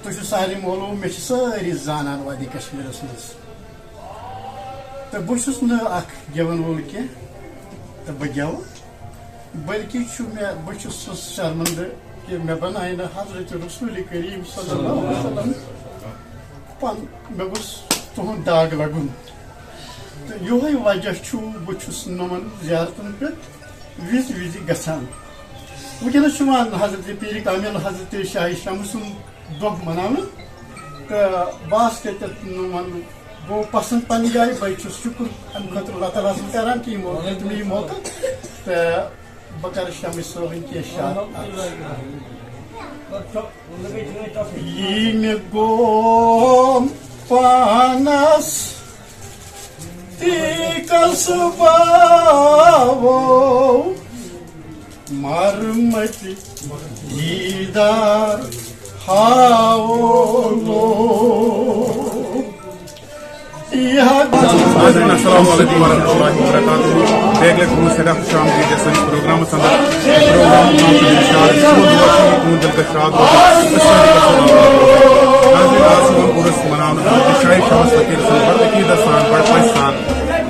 تُہۍ چھِو سارے معلوم، مےٚ چھِ سٲری زانان وادی کشمیٖرَس منٛز۔ تہٕ بہٕ چھُس نہٕ اکھ گٮ۪وَن وول کینٛہہ، تہٕ بہٕ گٮ۪وٕ، بلکہِ چھُ مےٚ، بہٕ چھُس سُہ شرمندٕ کہِ مےٚ بنایہِ نہٕ حضرت رسول کریم صلی اللہ علیہ وسلم پن-، مےٚ گوٚژھ تُہُنٛد داغ لگُن۔ تہٕ یِہوٚے وجہ چھُ، بہٕ چھُس نہٕ یِمن زیارتن پٮ۪ٹھ وِزِ وِزِ گژھان۔ وٕنکیٚنَس چھُ یِوان حضرت پیٖر کامل، حضرت شاہ شمس سُنٛد دۄہ مناونہٕ۔ تہٕ بہٕ آس تَتٮ۪تھ، نہٕ وَنہٕ، گوٚو پَسنٛد پنٛنہِ جایہِ۔ بہٕ چھُس شُکُر اَمہِ خٲطرٕ اللہ تعالیٰ سُنٛد کران کہِ یہِ موقعہٕ دیُت مےٚ یہِ موقعہٕ۔ تہٕ بہٕ کَرٕ شمس صٲبٕنۍ کینٛہہ شعر۔ یی مےٚ گوٚو پانَس تیٖکَس باوو، مرمت دیدار ہاوو لوگ۔ ناظرین، السلام علیکم ورحمۃ اللہ وبرکاتہ۔ بیٚیہِ اَکہِ لَٹہِ تُہُنٛد سٮ۪ٹھاہ خۄش آمدید یَتھ سٲنِس پروگرامَس اَندَر۔ پروگرام چھُ تُہُنٛد دِل خۄش روزُن، تُہُنٛد دِل گژھِ شاد روزُن۔ أسۍ سٲری گژھو آباد روزٕنۍ۔ ناظرین، آز چھُ یِوان عُرُس مَناونہٕ، تہٕ شاہی شمس فقیٖر سُنٛد بڑٕ عقیٖدت سان، بڑٕ پژھِ سان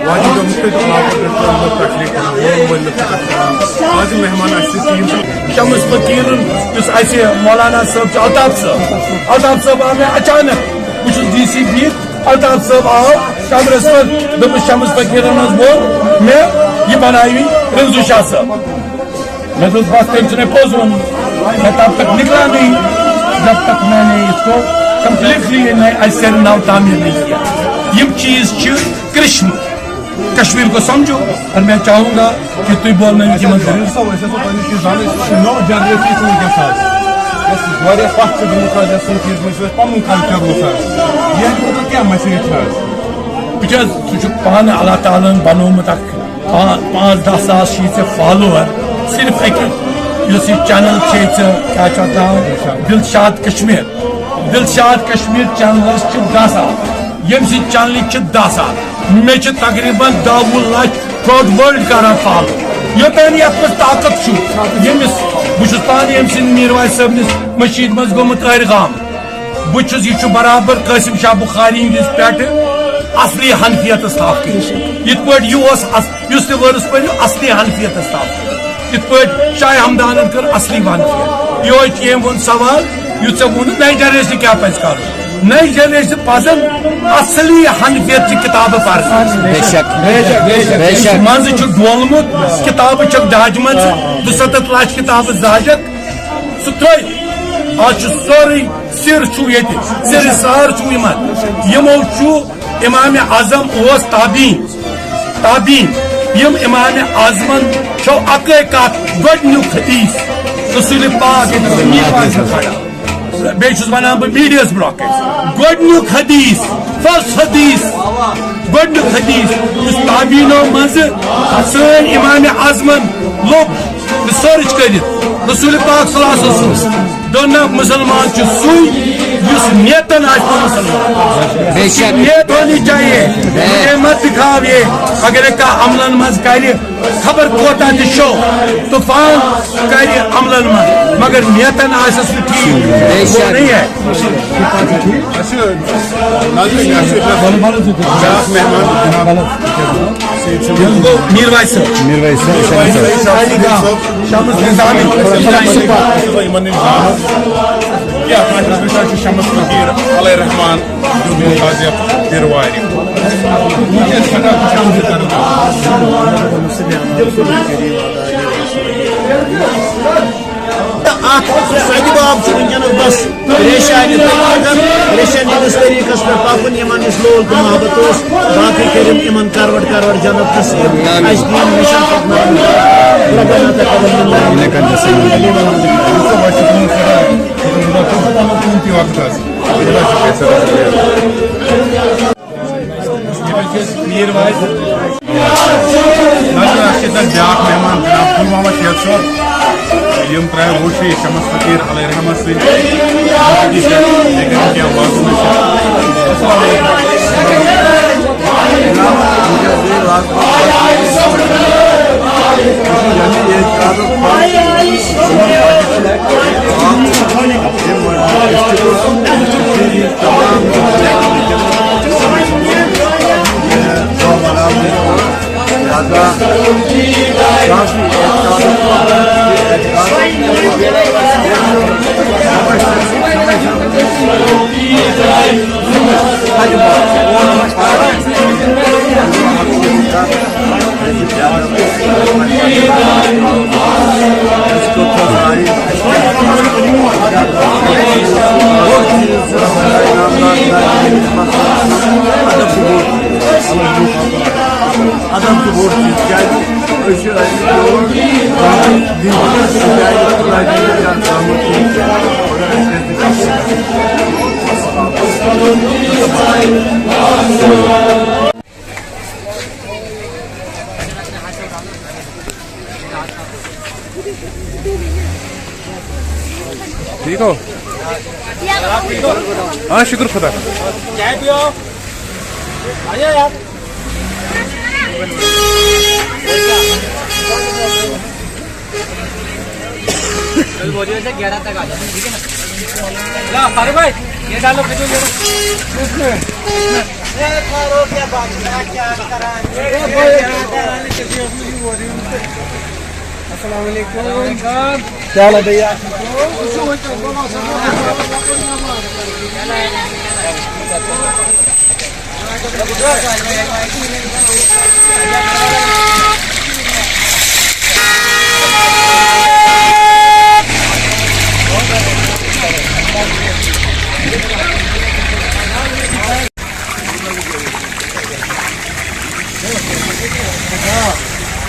وادی کیو مختلف علاقو پٮ۪ٹھ چھِ لُکھ تشریٖف کران، مول موج لُکھ چھِ تشریٖف کران۔ آز یِم مہمان اَسہِ سۭتۍ چھِ، یِم چھِ شمس فقیٖرُن، یُس اَسہِ مولانا صٲب چھُ، الطاف صٲب۔ الطاف صٲب آو مےٚ اچانک، بہٕ چھُس ڈی سی بِہِتھ، الطاف صٲب آو کمرس منٛز، دوٚپمَس، "شمس فقیٖرن حظ ووٚن مےٚ، یہِ بناوِ رمزو شاہ صٲب۔" مےٚ دوٚپ، "بس، تٔمۍ چھُ مےٚ پوٚز ووٚنمُت۔" میں تب تک نکلا نہیں، جب تک میں نے اس کو کمپلیٹلی، میں اَسہِ سیرِ نو تعمیٖر نہیں کیا۔ یِم چیٖز چھِ کرشمہٕ۔ کشمیر کو سمجھو، اور میں چاہوں گا کہ تُہۍ بولنٲوِو یِمن۔ سر، أسۍ ہسا تۄہہِ نِش یہِ زانٕنۍ، أسۍ چھِ نٔو جنریشن چھِ وٕنکیٚس آز، یۄس واریاہ پتھ چھِ گٔمٕژ آز، یۄس صوٗفیزمٕچ، یۄس پنُن کلچر اوس آز، یہِ ہیٚکہِ مطلب کیٛاہ message چھِ آز؟ بہٕ چھُس، ژٕ چھُکھ پانہٕ اللہ تعالیٰ ہن بنوومُت اکھ پا-، پانٛژھ دَہ ساس چھِ ژےٚ follower، صرف اَکہِ یُس یہِ channel چھے ژےٚ، کیٛاہ چھُ اَتھ ناو؟ دلشاد کشمیر۔ دلشاد کشمیر channelس چھِ دَہ ساس، ییٚمہِ سٕنٛدِ channelٕکۍ چھِ دَہ ساس۔ مےٚ چھِ تقریباً دَہ وُہ لچھ throughout world کران follow۔ یوٚتام یتھ منٛز طاقت چھُ، ییٚمِس، بہٕ چھُس پانہٕ ییٚمہِ سٕنٛدِ میٖر واعظ صٲبنِس مٔشیٖد منٛز گوٚمُت عٲرۍ گام۔ بہٕ چھُس، یہِ چھُ برابر قاسم شاہ بخاری ہٕنٛدِس پٮ۪ٹھٕ اصلی حنفیتس تھپھ کٔرِتھ۔ یِتھ پٲٹھۍ یہِ اوس اص-، یُس تہِ ؤرٕس پٔرِو، اصلی حنفیتس تھپھ کٔرِتھ۔ یِتھ پٲٹھۍ شاہ ہمدانن کٔر اصلی حنفیت۔ یِہوٚے چھُ، ییٚمۍ ووٚن سوال، یُتھ ژےٚ ووٚنُتھ، نَیہِ جنریشنہِ کیٛاہ پزِ کرُن؟ نٔے جنریشن پزن اصلی حنفیت چہِ کتابہٕ پرنہِ۔ بے شک۔ بے شک۔ منٛزٕ چھُ ڈولمُت، کتابہٕ چھکھ داجمژٕ، دُستتھ لچھ کتابہٕ زاجکھ۔ سُہ ترٛٲوِتھ۔ آز چھُ سورُے سِر چھُ ییٚتہِ، سِر سار چھُ یِمن۔ یِمو چھُ امام اعظم اوس تابعین، تابعین۔ یِم امام اعظمن چھو اکٲے کتھ، گۄڈنیُک حدیث رسول پاک ییٚتہِ زٔمیٖن آسہِ کھڑا۔ بیٚیہِ چھُس ونان بہٕ میٖڈیاہَس برونٛہہ کَنہِ، گۄڈٕنیُک حدیث، first حدیث، گۄڈٕنیُک حدیث یُس تابعیٖنو منٛزٕ سٲنۍ امام اعظمن لوٚب research کٔرِتھ، رسول پاک صلی اللہ علیہ وسلم دوٚپُن، نہ، مسلمان چھُ سُے یُس نیتن آسہِ پوٚرمُت مسلمان۔ بے شک۔ نیت ہونی چاہیے، بے۔ یہ مت دکھاو یہ، اگر کانٛہہ عملن منٛز کرِ، خبر کوتاہ تہِ شو طوفان کرِ عملن منٛز، مگر نیتن آسٮ۪س نہٕ ٹھیٖک۔ بے شک۔ وہ نہیں ہے۔ اَسہِ نزدیٖک، اَسہِ چھُ بیٛاکھ مہمان جناب سید صٲب۔ میٖر واعظ صٲب۔ میٖر واعظ صٲب، میٖر واعظ صٲب۔ شمس نظامی۔ یِمن نِش زانو۔ یہِ اَتھ منٛز چھُ شمس فقیٖر علیہ رحمان۔ دیُن تعزیت تِروارِ۔ وٕنکیٚس چھَنہٕ اَتھ وٕچھان زِ کران۔ تہٕ اَتھ سۄدِ باب چھُ وٕنکیٚنَس بس ریشانہِ طریٖقَن، ریشَن ہٕنٛدِس طریٖقَس پٮ۪ٹھ پَکُن، یِمَن یُس لول تہٕ محبت اوس، باقٕے کٔرِن یِمَن کروٹ کروٹ جنت نصیٖب۔ اَسہِ دِیِن مِشن پَکناونہٕ۔ ربنا تقبل منا۔ میٖر واعظ۔ نظر اَسہِ چھِ تَتہِ بیٛاکھ مہمان جناب پُلوامہ شیخ صٲب۔ یِم ترٛایہِ روشنی شمس فقیٖر علیہ رحمت سٕنٛدۍ۔ یہِ کَرِ کینٛہہ وازٕ نٔشِتھ۔ السلام علیکم۔ ادب چھُ بوٚڑ چیٖز، کیٛازِ أسۍ چھِ اَتہِ یور دِنہِ، تِکیٛازِ خۄداے چھُ یَتھ زامُت۔ ٹھیٖک ہو؟ آ، شُکُر خۄدا۔ چاے پیو؟ آ جاؤ یار۔ کل بولیے سے گیارہ تک آ جاؤ، ٹھیک ہے نا؟ لا، فاروق بھائی، یہ ڈالو، کچھ یہ۔ السلام علیکم۔ کیا حال ہے بھیا؟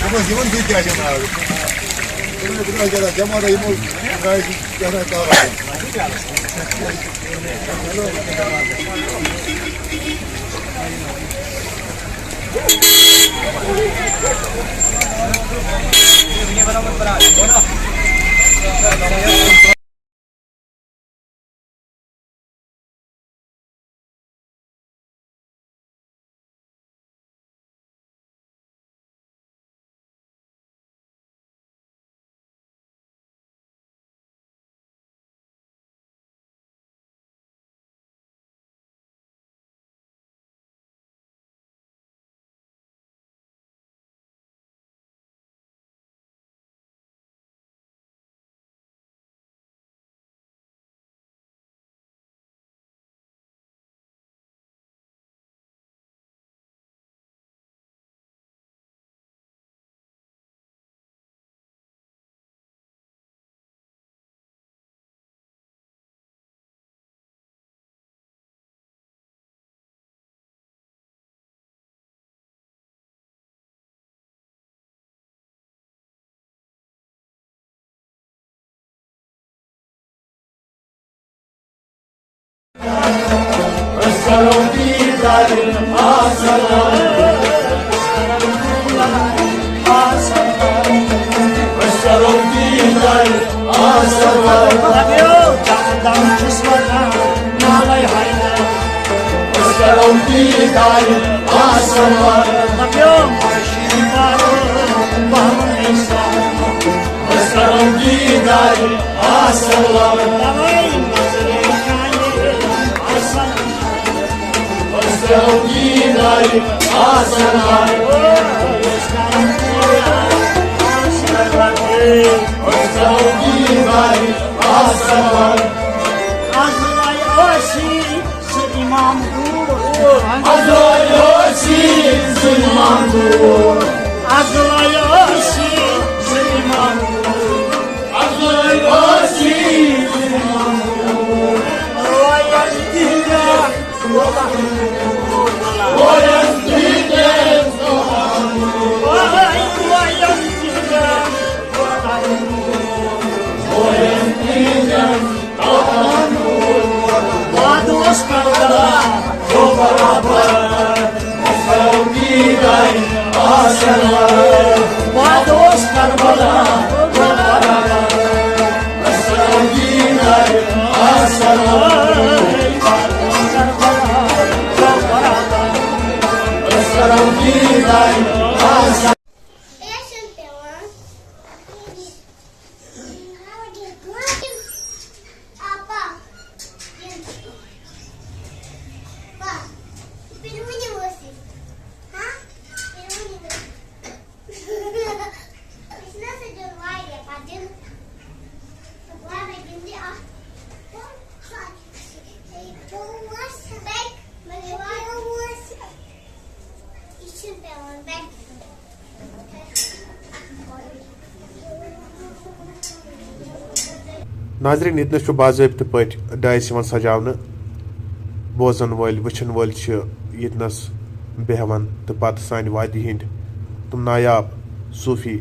دوٚپمَس، یِمَن سۭتۍ کیٛاہ چھِ ناو؟ دوٚپمَس، دوٚپمَس، جماعت یِمو، کیٛاہ چھِ ناو؟ عزرائیل ٲسی سُہ اِمام دوٗر۔ عزرائیل ٲسی سُہ اِمام دوٗر۔ عزرائیل ٲسی سُہ اِمام دوٗر۔ عزرائیل ٲسی سُہ اِمام دوٗر۔ رویَن تِہِنٛدٮ۪ن رویَن تِہِنٛدٮ۪ن رویَن تِہِنٛدٮ۪ن وعدٕ اوس کربلا، گوٚو برابر۔ وعدٕ اوس کربلا، گوٚو برابر۔ ناظرین، ییٚتنَس چھُ باضٲبطہٕ پٲٹھۍ ڈایس یِوان سجاونہٕ۔ بوزن وٲلۍ، وٕچھن وٲلۍ چھِ ییٚتنَس بیٚہوان تہٕ پتہٕ سانہِ وادی ہٕنٛدۍ تِم نایاب صوٗفی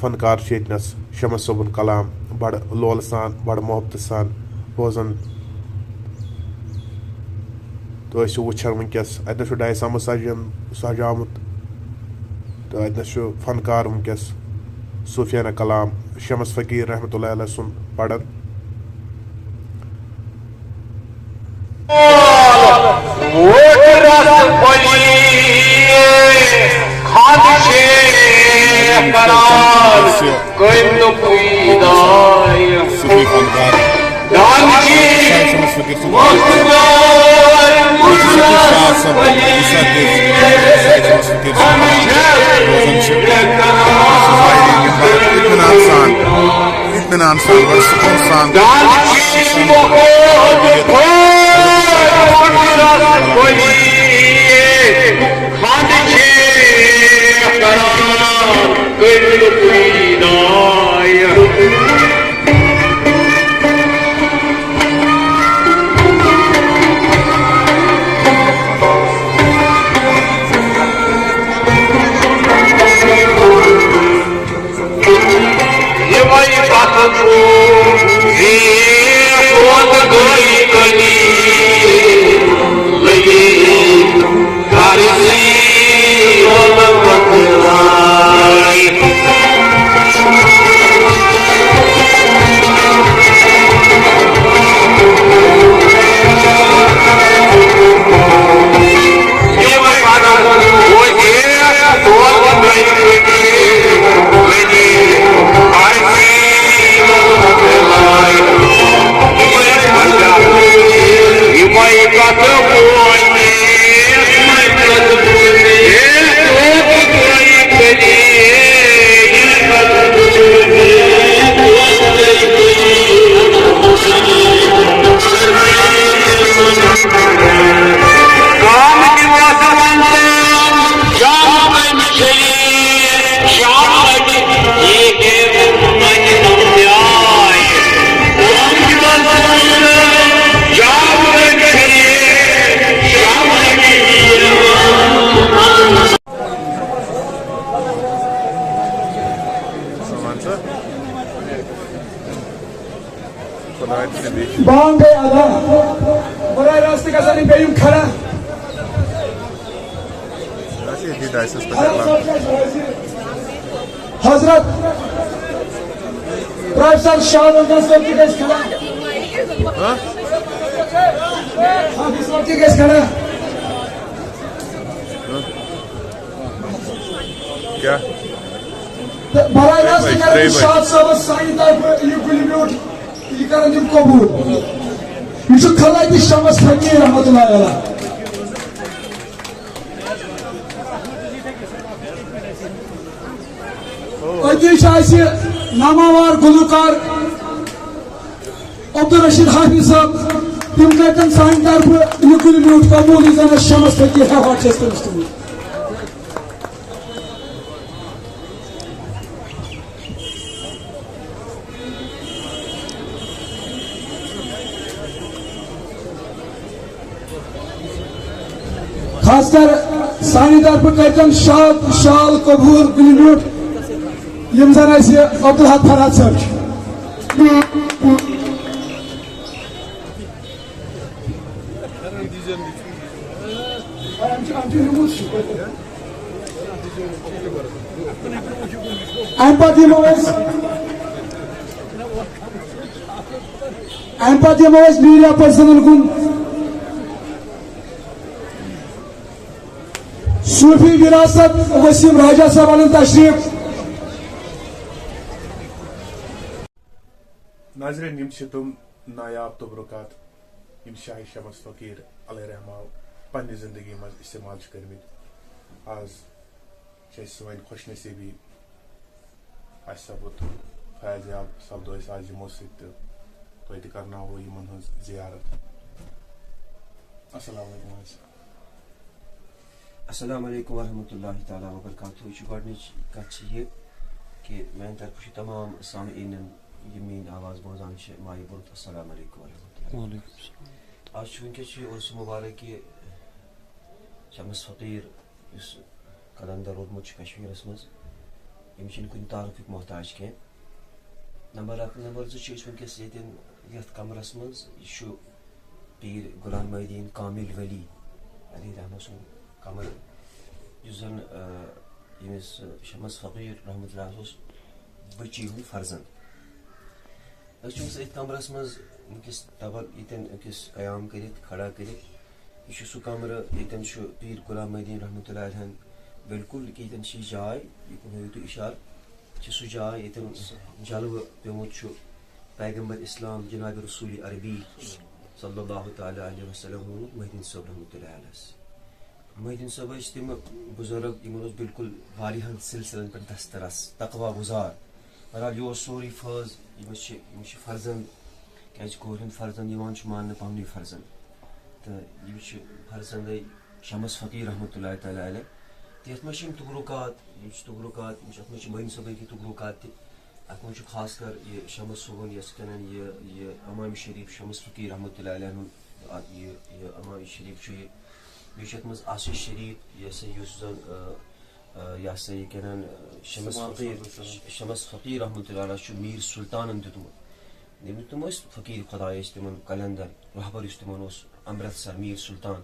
فنکار چھِ ییٚتنَس شمس صٲبُن کلام بڑٕ لولہٕ سان، بڑٕ محبتہٕ سان بوزان۔ تہٕ ٲسِو وٕچھان وٕنکیٚس، اَتہِ نَس چھُ ڈایس آمُت سجن-، سجاومُت، تہٕ اَتہِ نَس چھُ فنکار وٕنکیٚس صوٗفیانہ کلام شمس فقیٖر رحمتہ اللہ علیہ سُنٛد پران۔ ووت رس بلی خان شیخ کران، کٔمۍ نہٕ پویداے۔ صوفی فنکار دانشی شمس فقیٖر صٲب۔ مختار شاہ صٲب، یُس اَتہِ شمس فقیٖر صٲب روزان چھِ، سُہ ظٲہری یِم بڑٕ اطمینان سان، اطمینان سان، بڑٕ سکوٗن سان۔ دانشی مختار مختار خان شیخ کران، کٔمۍ نہٕ پویداے۔ یِمَے کَتھٕ چھُ زِ دۄد گٔے کٔلی لٔگی۔ بانگ گٔے ادا۔ براہ راست گژھن یِم بیٚیہِ یِم کھڑا۔ ییٚتھی دَسٮ۪س پٮ۪ٹھ اعلان۔ حضرت پروفیسر شاہ رخ صٲب تہِ گژھِ کھڑا۔ ہاں؟ حافظ صٲب تہِ گژھِ کھڑا۔ کیٛاہ؟ تہٕ براہ راست ترٛےٚ بجہِ، کرن ترٛےٚ بجہِ۔ شاد صٲبس سانہِ طرفہٕ یہِ گُلہِ میوٗٹھ، یہِ کرن تِم قبوٗل۔ یہِ چھُ خلعتِ شمس فقیٖر رحمتہ اللہ علیہ۔ أتی چھِ اَسہِ ناماوار گُلوکار عبدالرشید حافظ صٲب، تِم کَرن سانہِ طرفہٕ یہِ گُلہِ میوٗٹھ قبوٗل، یُس زَن اَسہِ شمس فقیٖر ہٮ۪وان چھِ أسۍ تٔمِس تُلِتھ۔ خاص کر سانہِ طرفہٕ کٔرۍتن شاد شال قبوٗل گُلہِ میوٗٹھ، یِم زن اَسہِ عبدالحق فرحت صٲب چھِ۔ اَمہِ پتہٕ یِمو أسۍ، اَمہِ پتہٕ یِمو أسۍ میٖڈیا پٔرسنن کُن۔ صوٗفی وراثت وسیٖم راجہ صٲب اَنن تشریٖف۔ ناظرین، یِم چھِ تِم نایاب تبرکات، یِم شاہ شمس فقیٖر علیہ رحمہ پننہِ زندگی منٛز استعمال چھِ کٔرمٕتۍ۔ آز چھِ اَسہِ سٲنۍ خۄش نصیٖبی، اَسہِ سپُد فیض یاب، سپدو أسۍ آز یِمو سۭتۍ تہٕ تۄہہِ تہِ کرناوو یِمن ہٕنٛز زیارت۔ السلام علیکم حضرت۔ السلام علیکم ورحمۃ اللہ تعالیٰ وبرکاتہ۔ یہِ چھُ گۄڈٕنِچ کَتھ چھِ یہِ کہِ میٛانہِ طرفہٕ چھُ تمام سامعیٖنَن یِم میٛٲنۍ آواز بوزان چھِ مایہِ برونٛٹھ السلام علیکم ورحمۃ اللہ۔ وعلیکم السلام۔ آز چھُ وٕنکیٚس چھُ یہِ عرس مبارک یہِ شمس فقیٖر یُس قلندر روٗدمُت چھُ کشمیٖرَس منٛز، یِم چھِنہٕ کُنہِ تعارُفٕکۍ محتاج کینٛہہ۔ نمبر اکھ۔ نمبر زٕ چھِ أسۍ وٕنکیٚس ییٚتٮ۪ن یَتھ کمرَس منٛز، یہِ چھُ پیٖر غلام محی الدین کامل ولی علیہ رحمہ سُنٛد کمرٕ، یُس زَن، آ، ییٚمِس شمس فقیٖر رحمتہ اللہ اوس بٔچی ہُنٛد فرزند۔ أسۍ چھِ أمِس أتھۍ کمرَس منٛز وٕنکیٚس دَپان ییٚتٮ۪ن أکِس قیام کٔرِتھ، کھڑا کٔرِتھ۔ یہِ چھُ سُہ کمرٕ، ییٚتٮ۪ن چھُ پیٖر غلام محی الدین رحمتہ اللہ علیہ بالکل، ییٚتٮ۪ن چھِ یہِ جاے، یہِ کُن ہٲیِو تُہۍ اِشارٕ، چھِ سُہ جاے ییٚتٮ۪ن جلوٕ پیوٚمُت چھُ پیغمبر اسلام جناب رسول عربی صلی اللہ تعالیٰ علیہ وسلم ووٚنمُت محی الدین صٲب رحمتہ اللہ علیہس۔ محی الدین صٲب ٲسۍ تِم بُزرگ، یِمن اوس بالکل واریاہن سلسلن پٮ۪ٹھ دسترس، تقوی گُزار۔ بہرحال، یہِ اوس سورُے فٲض، یِم چھِ، یِم چھِ فرزند، کیازِ کورِ ہُنٛد فرزند یِوان چھُ ماننہٕ پننُے فرزند۔ تہٕ یِم چھِ فرزندے شمس فقیٖر رحمتہ اللہ تعالیٰ علیہ۔ تہٕ یَتھ منٛز چھِ یِم تبرکات، یِم چھِ تبرکات، یِم چھِ، اَتھ منٛز چھِ محی الدین صٲبٕنۍ کینٛہہ تبرکات تہِ۔ اَتھ منٛز چھُ خاص کر یہِ شمس صٲبُن، یۄس کَنان یہِ، یہِ امام شریٖف شمس فقیٖر رحمتہ اللہ علیہ ہُنٛد، اَتھ یہِ، یہِ امام شریٖف چھُ یہِ۔ بیٚیہِ چھُ اَتھ منٛز عرش شریٖف، یہِ ہسا یُس زَن، آ، آ، یہِ ہسا یہِ کَنان، آ، شمس سُبحان فقیٖر، اللہ۔ شمس فقیٖر رحمتہ اللہ علیہ چھُ میٖر سُلطانَن دیُتمُت۔ ییٚمِس تِم ٲسۍ فقیٖر خۄداے ٲسۍ تِمَن قلندر، رہبر یُس تِمَن اوس، امرتسر میٖر سُلطان۔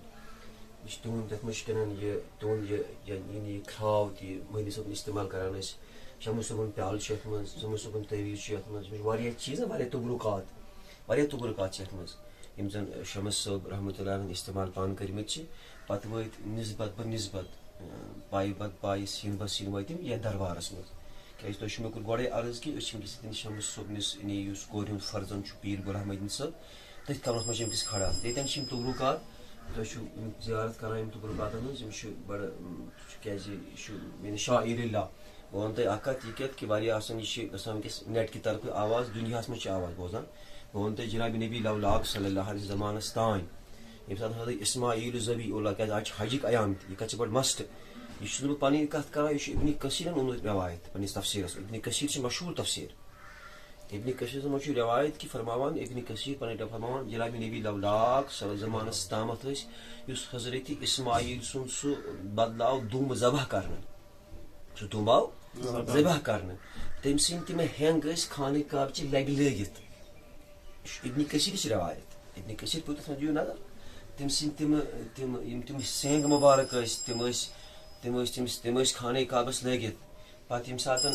یہِ چھُ تِہُنٛد، تَتھ منٛز چھِ کَنان یہِ، تِہُنٛد یہِ، یہِ، یہِ، یہِ کھراو تہِ، یہِ محی الدین صٲبُن استعمال کَران ٲسۍ۔ شمس صٲبُن پیالہٕ چھُ یَتھ منٛز، شمس صٲبُن تعویٖذ چھُ یَتھ منٛز، یِم چھِ واریاہ چیٖز، واریاہ تبرکات، واریاہ تبرکات چھِ یَتھ منٛز، یِم زَن شمس صٲب رحمتہ اللہ علیہ استعمال پانہٕ کٔرمٕتۍ چھِ۔ پَتہٕ وٲتۍ نسبت بہ نسبت، اۭں، پایہِ پتہٕ پایہِ، سیٖنہٕ پتہٕ سیٖنہٕ وٲتۍ تِم یَتھ دربارَس منٛز۔ کیٛازِ تۄہہِ چھُو مےٚ کوٚر گۄڈَے عرض کہِ أسۍ چھِ وٕنکیٚس ییٚتٮ۪ن شمس صٲبنِس، یعنی یُس کورِ ہُنٛد فرزند چھُ پیٖر غلام محی الدین صٲب، تٔتھۍ کمرَس منٛز چھِ وٕنکیٚس کھڑا۔ ییٚتٮ۪ن چھِ یِم تبرکات، تۄہہِ چھُو یِم زیارت کران یِم تبرکاتَن ہٕنٛز، یِم چھِ بڑٕ، اۭں، کیٛازِ یہِ چھُ، یعنی شاعر اللہ۔ بہٕ وَنہٕ تۄہہِ اَکھ کَتھ، یہِ کَتھ کہِ واریاہ آسان، یہِ چھِ گژھان وٕنکیٚس نیٹ کہِ طرفہٕ آواز، دُنیاہَس منٛز چھِ آواز بوزان۔ بہٕ وَنہٕ تۄہہِ جناب نبی لولاک صلی اللہ علیہ زمانَس تام، ییٚمہِ ساتہٕ حضرت اسماعیل ذبیح اللہ، کیٛازِ آز چھِ حجِک ایام تہِ، یہِ کَتھ چھِ بَڑٕ مسٹ، یہِ چھُس نہٕ بہٕ پَنٕنۍ کَتھ کَران، یہِ چھُ ابن کثیٖرَن اوٚنمُت رٮ۪وایت پنٛنِس تفسیٖرَس۔ ابن کثیٖر چھِ مشہوٗر تفسیٖر۔ ابن کثیٖرَس منٛز چھُ رٮ۪وایت کہِ فرماوان، ابن کثیٖر پَنٕنۍ پٲٹھۍ فرماوان، جناب نبی لولاک صلی اللہ علیہ زمانَس تامَتھ ٲسۍ، یُس حضرت اسماعیل سُنٛد سُہ بدلاو دوٗمہٕ ذبح کرنہٕ۔ سُہ توٚمب آو ذبح کرنہٕ۔ تٔمۍ سٕنٛدۍ تِم ہینٛگ ٲسۍ خانہ کعبہٕ چہِ لبہِ لٲگِتھ۔ یہِ چھُ ابن کثیرٕچ رِوایت۔ ابن کثیر پوٚر تَتھ منٛز دِیِو نظر۔ تٔمۍ سٕنٛدۍ تِم، تِم، یِم تِم سینٛگ مُبارک ٲسۍ، تِم ٲسۍ تِم ٲسۍ تٔمِس، تِم ٲسۍ خانہ کعبس لٲگِتھ۔ پتہٕ ییٚمہِ ساتہٕ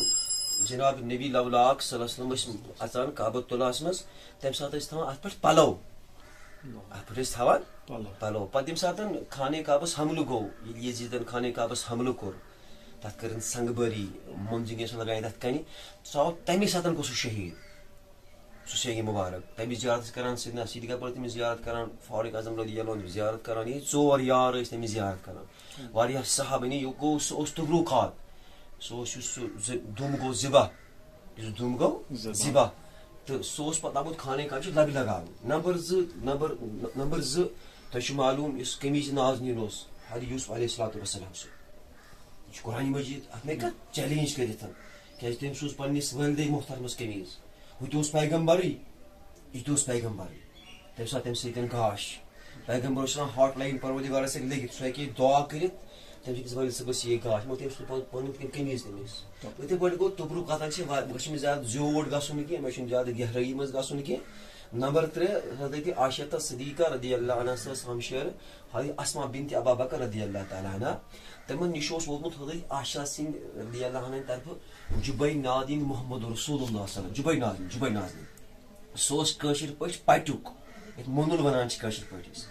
جناب نبی لولاک صلی اللہ علیہ وسلم ٲسۍ اژان کعبۃ اللہس منٛز، تمہِ ساتہٕ ٲسۍ تھاوان اتھ پٮ۪ٹھ پلو، اتھ پٮ۪ٹھ ٲسۍ تھاوان پلو۔ پلو۔ پتہٕ ییٚمہِ ساتہٕ خانہ کعبس حملہٕ گوٚو، ییٚلہِ یزیدن خانہ کعبس حملہٕ کوٚر، تتھ کٔرٕن سنگ بٲری، مۄنجہِ گیس لگایہِ تتھ کنہِ، سُہ آو تمی ساتہٕ گوٚو سُہ شہید۔ سُہ سیٚنگہِ مُبارک۔ تَمِچ زیارت ٲسۍ کران سیدنا صدیق اکبر، تٔمِس زیارت کران، فاروق اعظم رضی اللہ عنہ زیارت کران۔ یہِ ژور یار ٲسۍ تٔمِس زیارت کران۔ واریاہ صحابہٕ، یعنی یہِ گوٚو، سُہ اوس تبرُک۔ سُہ اوس یُس سُہ زِ-، دُم گوٚو ذِبح۔ یُس دُم گوٚو ذِبح۔ ذِبح۔ تہٕ سُہ اوس پتہٕ آمُت خانہ کعبہ چہِ لبہِ لگاونہٕ۔ نمبر زٕ، نمبر، نمبر زٕ، تۄہہِ چھُ معلوم یُس قمیٖض نازنیٖن اوس، حضرت یوسف علیہ الصلوۃ والسلام سُنٛد۔ یہِ چھُ قرآن مجید، اتھ مےٚ کتھ چیلنج کٔرِتھ۔ کیازِ تٔمۍ سوٗز پننِس والدے محترمس قمیٖض۔ ہُہ تہِ اوس پیغمبرٕے، یہِ تہِ اوس پیغمبرٕے۔ تٔمۍ ساتہٕ تٔمۍ سۭتۍ گاش۔ پیغمبر اوس آسان ہاٹ لائن پروردگارس سۭتۍ لٔگِتھ، سُہ ہیٚکہِ دعا کٔرِتھ، تٔمۍ سٕنٛدِس والدٕ صٲبس یہِ گاش، مگر تٔمۍ سُہ پنُن، پنُن تٔمۍ قمیٖض تٔمِس۔ یِتھے پٲٹھۍ گوٚو تبرُک کتھ چھِ وا-، مےٚ چھُنہٕ زیادٕ زیوٗٹھ گژھُن کینٛہہ، مےٚ چھُنہٕ زیادٕ گہرٲیی منٛز گژھُن کینٛہہ۔ نمبر ترٛےٚ، حضرت عائشہ صدیقہ رضی اللہ عنہا سٕنٛز ہمشیرٕ، حضرت اسماء بنت ابا بکر رضی اللہ تعالیٰ عنہ، تِمن نِش اوس ووتمُت حضرت عائشہ سٕنٛدِ رضی اللہ عنہ طرفہٕ جُبَیْنَ نازنیٖن محمد رسول اللہ صلی اللہ علیہ وسلم، جُبَیْنَ نازنیٖن، جُبَیْنَ نازنیٖن۔ سُہ اوس کٲشِر پٲٹھۍ پَٹیُک، یَتھ مۄنُل وَنان چھِ کٲشِر پٲٹھۍ أسۍ۔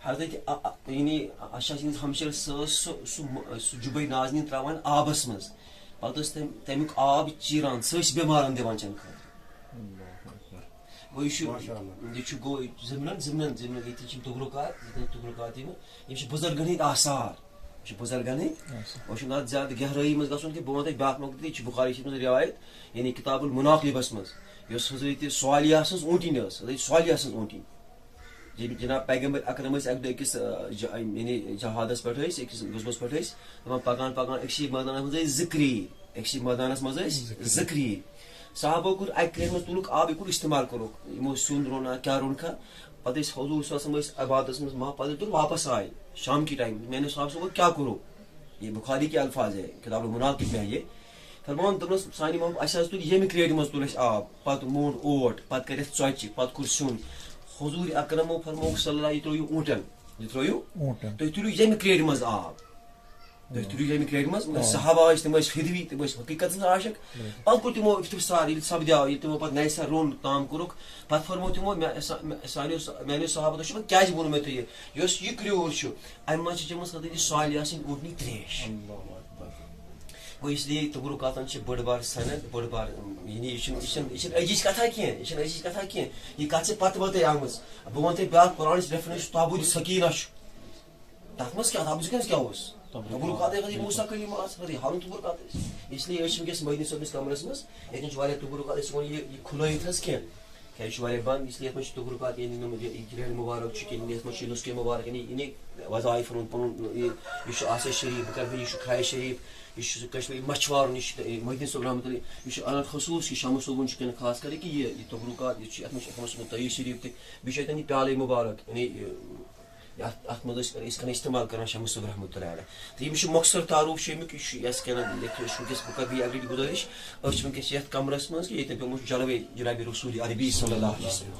حضرت، آ، آ، یعنی عائشہ سٕنٛدِس ہمشیرَس، سُہ ٲس سُہ، سُہ مۄ-، سُہ جُبَیْنَ نازنیٖن ترٛاوان آبَس منٛز۔ پَتہٕ ٲس تَمہِ، تَمیُک آب چیٖران، سُہ ٲسۍ بٮ۪مارَن دِوان چٮ۪نہٕ خٲطرٕ۔ اللہ اکبر۔ گوٚو یہِ چھُ، ماشاء اللہ۔ یہِ چھُ گوٚو ضِمنَن، ضِمنَن، ضِمنَن، ییٚتہِ چھِ یِم تبرُکات، ییٚتہِ چھِ تبرُکات یِم، یِم چھِ بُزرگَن ہٕنٛدۍ آثار۔ یہِ چھُ بُزرگَن ہٕنٛدۍ۔ اچھا۔ وۄنۍ چھُنہٕ اَتھ زیادٕ گہرٲیی منٛز گژھُن کینٛہہ۔ بہٕ وَنہٕ تۄہہِ بیٛاکھ نۄقطہٕ تہِ، یہِ چھُ بُخاری شریٖفَس منٛز رِوایت، یعنی کتاب المناقبَس منٛز، یۄس حضرت صالحہ سٕنٛز اوٗنٹِنۍ ٲس، حضرت صالحہ سٕنٛز اوٗنٹِنۍ۔ ییٚلہِ جناب پیغمبر اکرم ٲسۍ اَکہِ دۄہ أکِس، آ، ج-، یعنی جہادَس پٮ۪ٹھ ٲسۍ، أکِس غزوَس پٮ۪ٹھ ٲسۍ، دَپان پَکان پَکان أکسٕے مٲدانَس منٛز ٲسۍ زٕ کرٛیٖرۍ، أکسٕے مٲدانَس منٛز ٲسۍ زٕ کرٛیٖرۍ۔ صحابو کوٚر اَکہِ کرٛیٖرِ منٛز تُلُکھ آب، یہِ کوٚر استعمال کوٚرُکھ، یِمو سیُن روٚنا، کیٛاہ روٚن کھا۔ پتہٕ ٲسۍ حضور صلی اللہ علیہ وسلم ٲسۍ عبادتس منٛز ماہ، پتہٕ ییٚلہِ تِم واپس آئے شام کی ٹائم، میانیو صحابہ صٲبو کیا کرو؟ یہ بخاری کے الفاظ ہے، کتاب المناقب میں ہے یہ۔ فرماوان دوٚپنس، سانہِ محبت، اسہِ حظ تُلۍ ییٚمہِ کرٛیرِ منٛز تُل اسہِ آب، پتہٕ موٚنڈ اوٹ، پتہٕ کٔرِتھ ژۄچہِ، پتہٕ کوٚر سیُن۔ حضور اکرمو فرمووُکھ صلی اللہ، یہِ ترٲیِو اوٗنٹن، یہِ ترٲیِو، اوٗنٹن۔ تُہۍ تُلِو ییٚمہِ کرٛیرِ منٛز آب۔ تُہۍ تُلِو ییٚمہِ کرٛیرِ منٛز، مگر آ۔ صحابہ ٲسۍ، تِم ٲسۍ فِدوی، تِم ٲسۍ حقیٖقتس منٛز عاشق۔ بِلکُل۔ پتہٕ کوٚر تِمو اِستفسار، ییٚلہِ سپدیو، ییٚلہِ تِمو پتہٕ نَیہِ سرٕ روٚن، تام کوٚرُکھ، پتہٕ فرموو تِمو، مےٚ، سا-، مےٚ، سانیو سا-، میانیو صحابتو چھُ، وۄنۍ کیازِ ووٚنوُ مےٚ تۄہہِ یہِ؟ یۄس یہِ کرٛیوٗر چھُ، امہِ منٛز چھِ چٔمٕژ حضرت صالحہ سٕنٛدِ اوٗنٹنی ترٛیش۔ اللہ اکبر۔ گوٚو، اس لیے تبرکاتن چھِ بٔڑ بار سند، بٔڑ بار، یعنی یہِ چھُنہٕ، یہِ چھُنہٕ، یہِ چھَنہٕ أزِچ کتھا کینٛہہ، یہِ چھَنہٕ أزِچ کتھا کینٛہہ، یہِ کتھ چھِ پتہٕ پتَے آمٕژ۔ بہٕ وَنہٕ تۄہہِ بیٛاکھ قرآنٕچ reference، تابوت سکینہ چھُ۔ تَتھ منٛز کیٛاہ؟ تَتھ منٛز کیٛاہ اوس؟ تَتھ منٛز تبرکات ٲسۍ، موسیٰ کلیم ٲس، حضرت ہارون تبرکات ٲسۍ۔ اس لیے أسۍ چھِ وٕنکیٚس مدنی صٲبنِس کمرس منٛز، ییٚتٮ۪ن چھِ واریاہ تبرکات، أسۍ ہٮ۪کو نہٕ یہِ، یہِ کھُلٲیِتھ حظ کینٛہہ۔ کیٛازِ یہِ چھُ واریاہ بنٛد، اس لیے یَتھ منٛز چھِ تبرکات، یعنی یِم، یہِ، یہِ گرٛینٛڈ مُبارک چھُ کِنہٕ یَتھ منٛز چھُ نُسخے مُبارک، یعنی، یعنی وظایف ہُنٛد پَنُن یہِ، یہِ چھُ آسے شریٖف، بہٕ کَرٕ بیٚیہِ، یہِ چھُ کھایے شریٖف، یہِ چھُ کشمیٖری مَچھوارُن، یہِ چھُ، یہِ مدنی صٲب رحمتہ اللہ، یہِ چھُ الگ خصوٗص، یہِ شمس صٲبُن چھُ کِنہٕ خاص کر کہِ یہِ، یہِ تبرکات، یہِ چھُ، یَتھ منٛز چھُ اَتھ منٛز تھٲیِو شریٖف تہِ، بیٚیہِ چھُ اَتٮ۪ن یہِ پیالے مُبارک، یعنی، یہِ، یہِ اَتھ، اَتھ منٛز ٲسۍ، ٲسۍ کَران استعمال کَران شمس صٲب رحمتہ اللہ علیہ۔ تہٕ یِم چھِ مۄخصر تعارُف چھُ اَمیُک، یہِ چھُ یَس کَران، یَتھ چھُ وٕنکیٚس بہٕ کَرٕ بیٚیہِ اَکہِ لَٹہِ گُزٲرِش، أسۍ چھِ وٕنکیٚس یَتھ کَمرَس منٛز کہِ ییٚتٮ۪ن پیوٚمُت چھُ جلوے جناب رسول عربی صلی اللہ علیہ وسلم،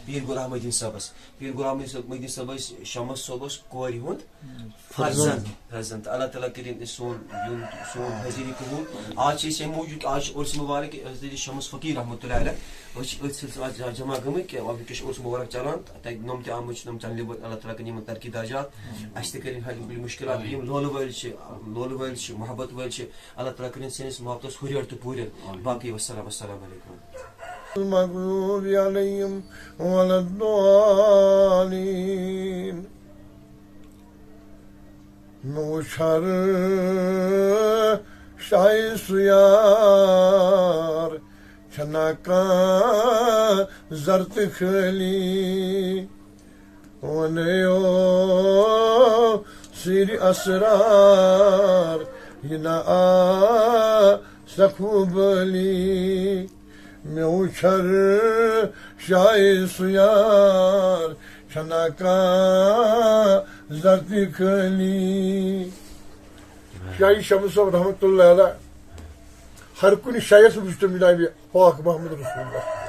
پیٖر غلام الدیٖن صٲبَس۔ پیٖر غلام الدیٖن صٲب، الدیٖن صٲب ٲسۍ شمس صٲبَس کورِ ہُنٛد فرزند۔ فرزند۔ فرزند۔ تہٕ اللہ تعالیٰ کٔرِنۍ أسۍ سون یُن، سون حٲضِری قبوٗل۔ آز چھِ أسۍ اَمہِ موٗجوٗب کہِ آز چھِ عُرس مُبارک حضرت شمس فقیٖر رحمتہ اللہ علیہ۔ أسۍ چھِ أتھۍ سلسلس منٛز آز جمع گٔمٕتۍ کہِ وۄنۍ وٕنکیٚس چھُ عُرس مُبارک چلان۔ تہٕ تَتہِ نۄم تہِ آمٕتۍ چھِ، نۄم چَنلہِ وٲلۍ، اللہ تعالیٰ کٔرِنۍ یِمَن ترقی درجات۔ اَسہِ تہِ کٔرِنۍ حل کُلہِ مُشکِلات۔ یِم لولہٕ وٲلۍ چھِ، لولہٕ وٲلۍ چھِ، محبت وٲلۍ چھِ، اللہ تعالیٰ کٔرِنۍ سٲنِس محبتَس ہُرٮ۪ر تہٕ پوٗرٮ۪ر۔ باقٕے وَسَلام، السلام علیکُم۔ المغضوب عليهم ولا الضالين۔ مےٚ وُچھ ہر شاہہِ سُیار، چھنا کانٛہہ زر تہٕ خٲلی۔ وَنیو سِرِ اسرار، یہِ نہ آسکھ بٲلی۔ مےٚ وُچھر شاہہِ سُیار، چھنا کانٛہہ زر تہٕ خٲلی۔ شاہہِ شمس صٲب رحمتہ اللہ علیہ، ہر کُنہِ شایَس وُچھ تٔمۍ جنابِ پاک محمد رسول اللہ۔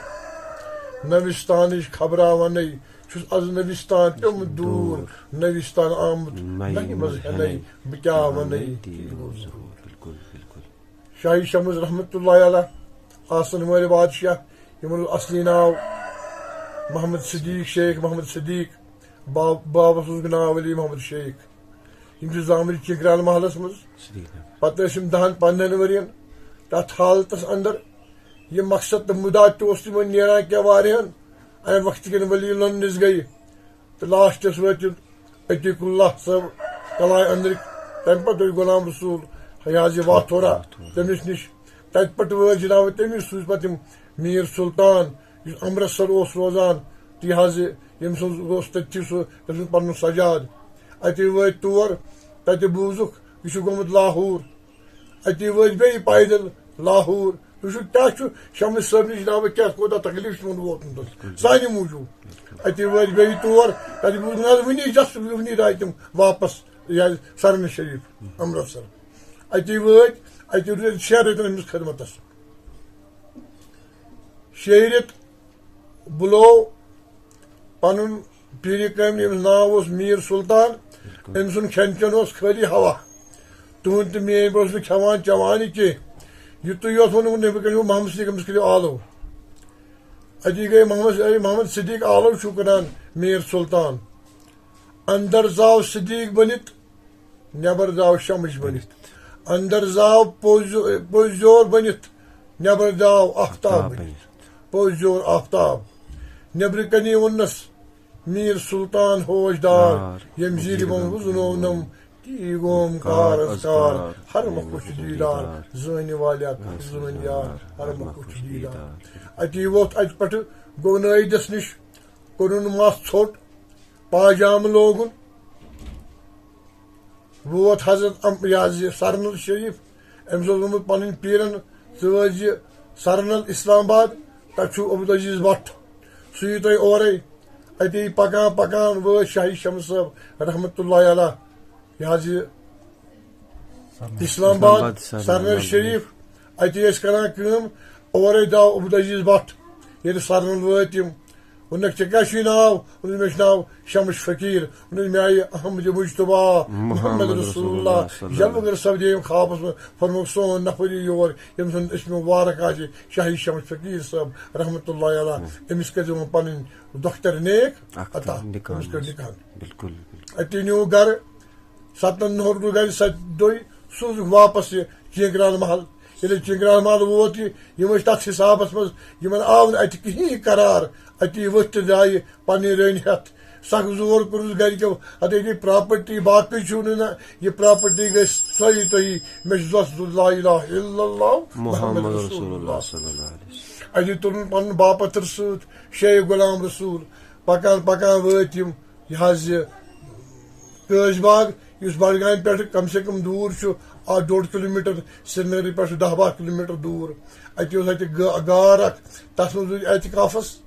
نہ وِستانٕچ خبرا وَنَے، چھُس از نوستان پیوٚمُت دوٗر، نوستان آمُت نَیہِ منٛز ہٮ۪نَے، بہٕ کیٛاہ وَنَے، تیٖر گوٚو ظہوٗر۔ بالکل، بالکل۔ شاہی شمس رحمتہ اللہ علیہ آسن وٲلۍ بادشاہ، یِمن اوس اصلی ناو محمد صدیق، شیخ محمد صدیق، با-، بابس اوس ناو علی محمد شیخ۔ یِم چھِ زامٕتۍ چِنکران محلس منٛز۔ صدیق۔ پتہٕ ٲسۍ یِم دَہن پنٛدہن ؤرین تتھ حالتس اندر۔ یہِ مقصد تہٕ مُدعا تہِ اوس تِمن نیران کینٛہہ واریاہن، امہِ وقتہٕ کٮ۪ن ولی اللہ نِش گٔیہِ۔ تہٕ لاسٹس وٲتۍ یِم عتیق اللہ صٲب کلایہِ أنٛدرٕکۍ۔ تمہِ پتہٕ اوس غلام رسول، یہِ حظ یہِ واتھورا، تٔمِس نِش۔ تتہِ پٮ۪ٹھ وٲتۍ جناب تٔمِس، سوٗزۍ پتہٕ یِم میٖر سلطان، یُس امرتسر اوس روزان، تہٕ یہِ حظ یہِ، ییٚمۍ سُنٛد اوس تٔتھی سُہ، تٔمۍ سُنٛد پنُن سجاد۔ اتی وٲتۍ تور، تتہِ بوٗزُکھ، یہِ چھُ گوٚمُت لاہور۔ اتی وٲتۍ بیٚیہِ پیدل لاہور۔ وٕچھِو، کیٛاہ چھُ شمس صٲب نِش جناب، کیٛاہ کوٗتاہ تکلیٖف چھُ تِمن ووتمُت سانہِ موٗجوٗب۔ اتی وٲتۍ بیٚیہِ تور، تتہِ بوٗز نہٕ حظ وٕنی، just وٕنی درٛاے تِم واپس، یہِ حظ سرن شریف، امرتسر۔ اتی وٲتۍ، اتی روٗدۍ شیٚن رٮ۪تن أمِس خدمتس۔ شیٚیہِ رٮ۪تہٕ بُلو پنُن پیٖرِ کامہِ، ییٚمِس ناو اوس میٖر سلطان، أمۍ سُنٛد کھٮ۪ن چٮ۪ن اوس خٲلی ہوا۔ تُہُنٛد تہٕ میٛٲنۍ پٲٹھۍ اوس نہٕ کھٮ۪وان چٮ۪وان یہِ کینٛہہ۔ یُتُے یوت ووٚنُن نبی کریم محمد صدیق، أمِس کٔرِو آلو۔ اتی گٔے محمد، اے محمد صدیق، آلو چھُو کٕنان میٖر سلطان؟ اندر ژاو صدیق بٔنِتھ، نٮ۪بر درٛاو شمس بٔنِتھ۔ اندر درٛاو پوٚز، پوٚز زور بٔنِتھ، نٮ۪بر درٛاو آفتاب بٔنِتھ۔ پوٚز زور آفتاب۔ نٮ۪برٕ کنی ووٚننس میٖر سلطان ہوش دار، ییٚمۍ زیٖرِ بۄن وُزنوونم، تی گوم کار از کار، ہر مۄکھٕ چھُ دیٖدار، زٲنہِ والیا کُس زٲنہِ یار، ہر مۄکھٕ چھُ دیٖدار۔ اتی ووٚتھ اتہِ پٮ۪ٹھٕ گوٚو نٲیدس نِش، کوٚرُن مس ژھوٚٹ، پاجامہٕ لوگُن۔ ووت حضرت ام-، یہِ حظ یہِ سرنل شریف، أمِس اوس ووٚنمُت پنٕنۍ پیٖرن، "ژٕ وٲتۍ زِ سرنل اسلام آباد، تتہِ چھُ عبدالعزیز بٹ، سُہ یی تۄہہِ اورے۔" اتی پکان پکان وٲتۍ شاہی شمس صٲب رحمتہ اللہ علیہ، یہِ حظ یہِ اسلام آباد، اسلام آباد، سرنل سرنل شریف۔ اتی ٲسۍ کران کٲم، اورے درٛاو عبدالعزیز بٹ، ییٚلہِ سرنل وٲتۍ تِم، ووٚنُکھ، "ژےٚ کیٛاہ چھُے ناو؟" ووٚنُن، "مےٚ چھُ ناو شمس فقیٖر۔" ووٚنُن، "مےٚ آیہِ احمد مجتبیٰ محمد محمد رسول رسول اللہ اللہ صلی اللہ علیہ وسلم۔ جلوٕ کٔرِتھ سپدے یِم خوابس منٛز، فرمووُکھ، سون نفر یی یور، ییٚمۍ سُنٛد اسمِ مبارک آسہِ شاہی شمس فقیٖر صٲب رحمتہ اللہ علیہ، أمِس کٔرۍزیو وۄنۍ پنٕنۍ دۄختر نیک اکھ عطا۔" نکاح أمِس کٔر حظ۔ نکاح۔ بالکل، بالکل۔ اتی نیوٗکھ گرٕ، ستن دۄہن روٗد گرِ، ستہِ دۄہہِ سوٗزُکھ واپس یہِ چینکران محل۔ ییٚلہِ چینکران محل ووت یہِ، یِم ٲسۍ تتھ حسابس منٛز، یِمن آو نہٕ اتہِ کِہیٖنۍ قرار۔ اتی ؤتھۍ تہٕ درٛایہِ پننہِ رٔنۍ ہٮ۪تھ۔ سخ زور کوٚرُس گرِکیو، "اتہِ گٔے پراپرٹی، باقٕے چھُو نہٕ، نہ، یہِ پراپرٹی گٔے سۄے تۄہی۔ مےٚ چھُ زۄس لا الہ الا اللہ محمد محمد رسول رسول اللہ اللہ صلی اللہ علیہ وسلم۔" اتی تُلُن پنُن باپتھٕر سۭتۍ، شیخ غلام رسول۔ پکان پکان وٲتۍ یِم یہِ حظ یہِ قٲضۍ باغ، یُس بڈگامہِ پٮ۪ٹھٕ کم سے کم دوٗر چھُ اَکھ ڈوٚڈ کلوٗمیٖٹر، سرینگرٕ پٮ۪ٹھ چھُ دَہ باہ کلوٗمیٖٹر دوٗر۔ اَتہِ اوس اَتہِ گا-، غار اکھ، تَتھ منٛز روٗدۍ اعتکافس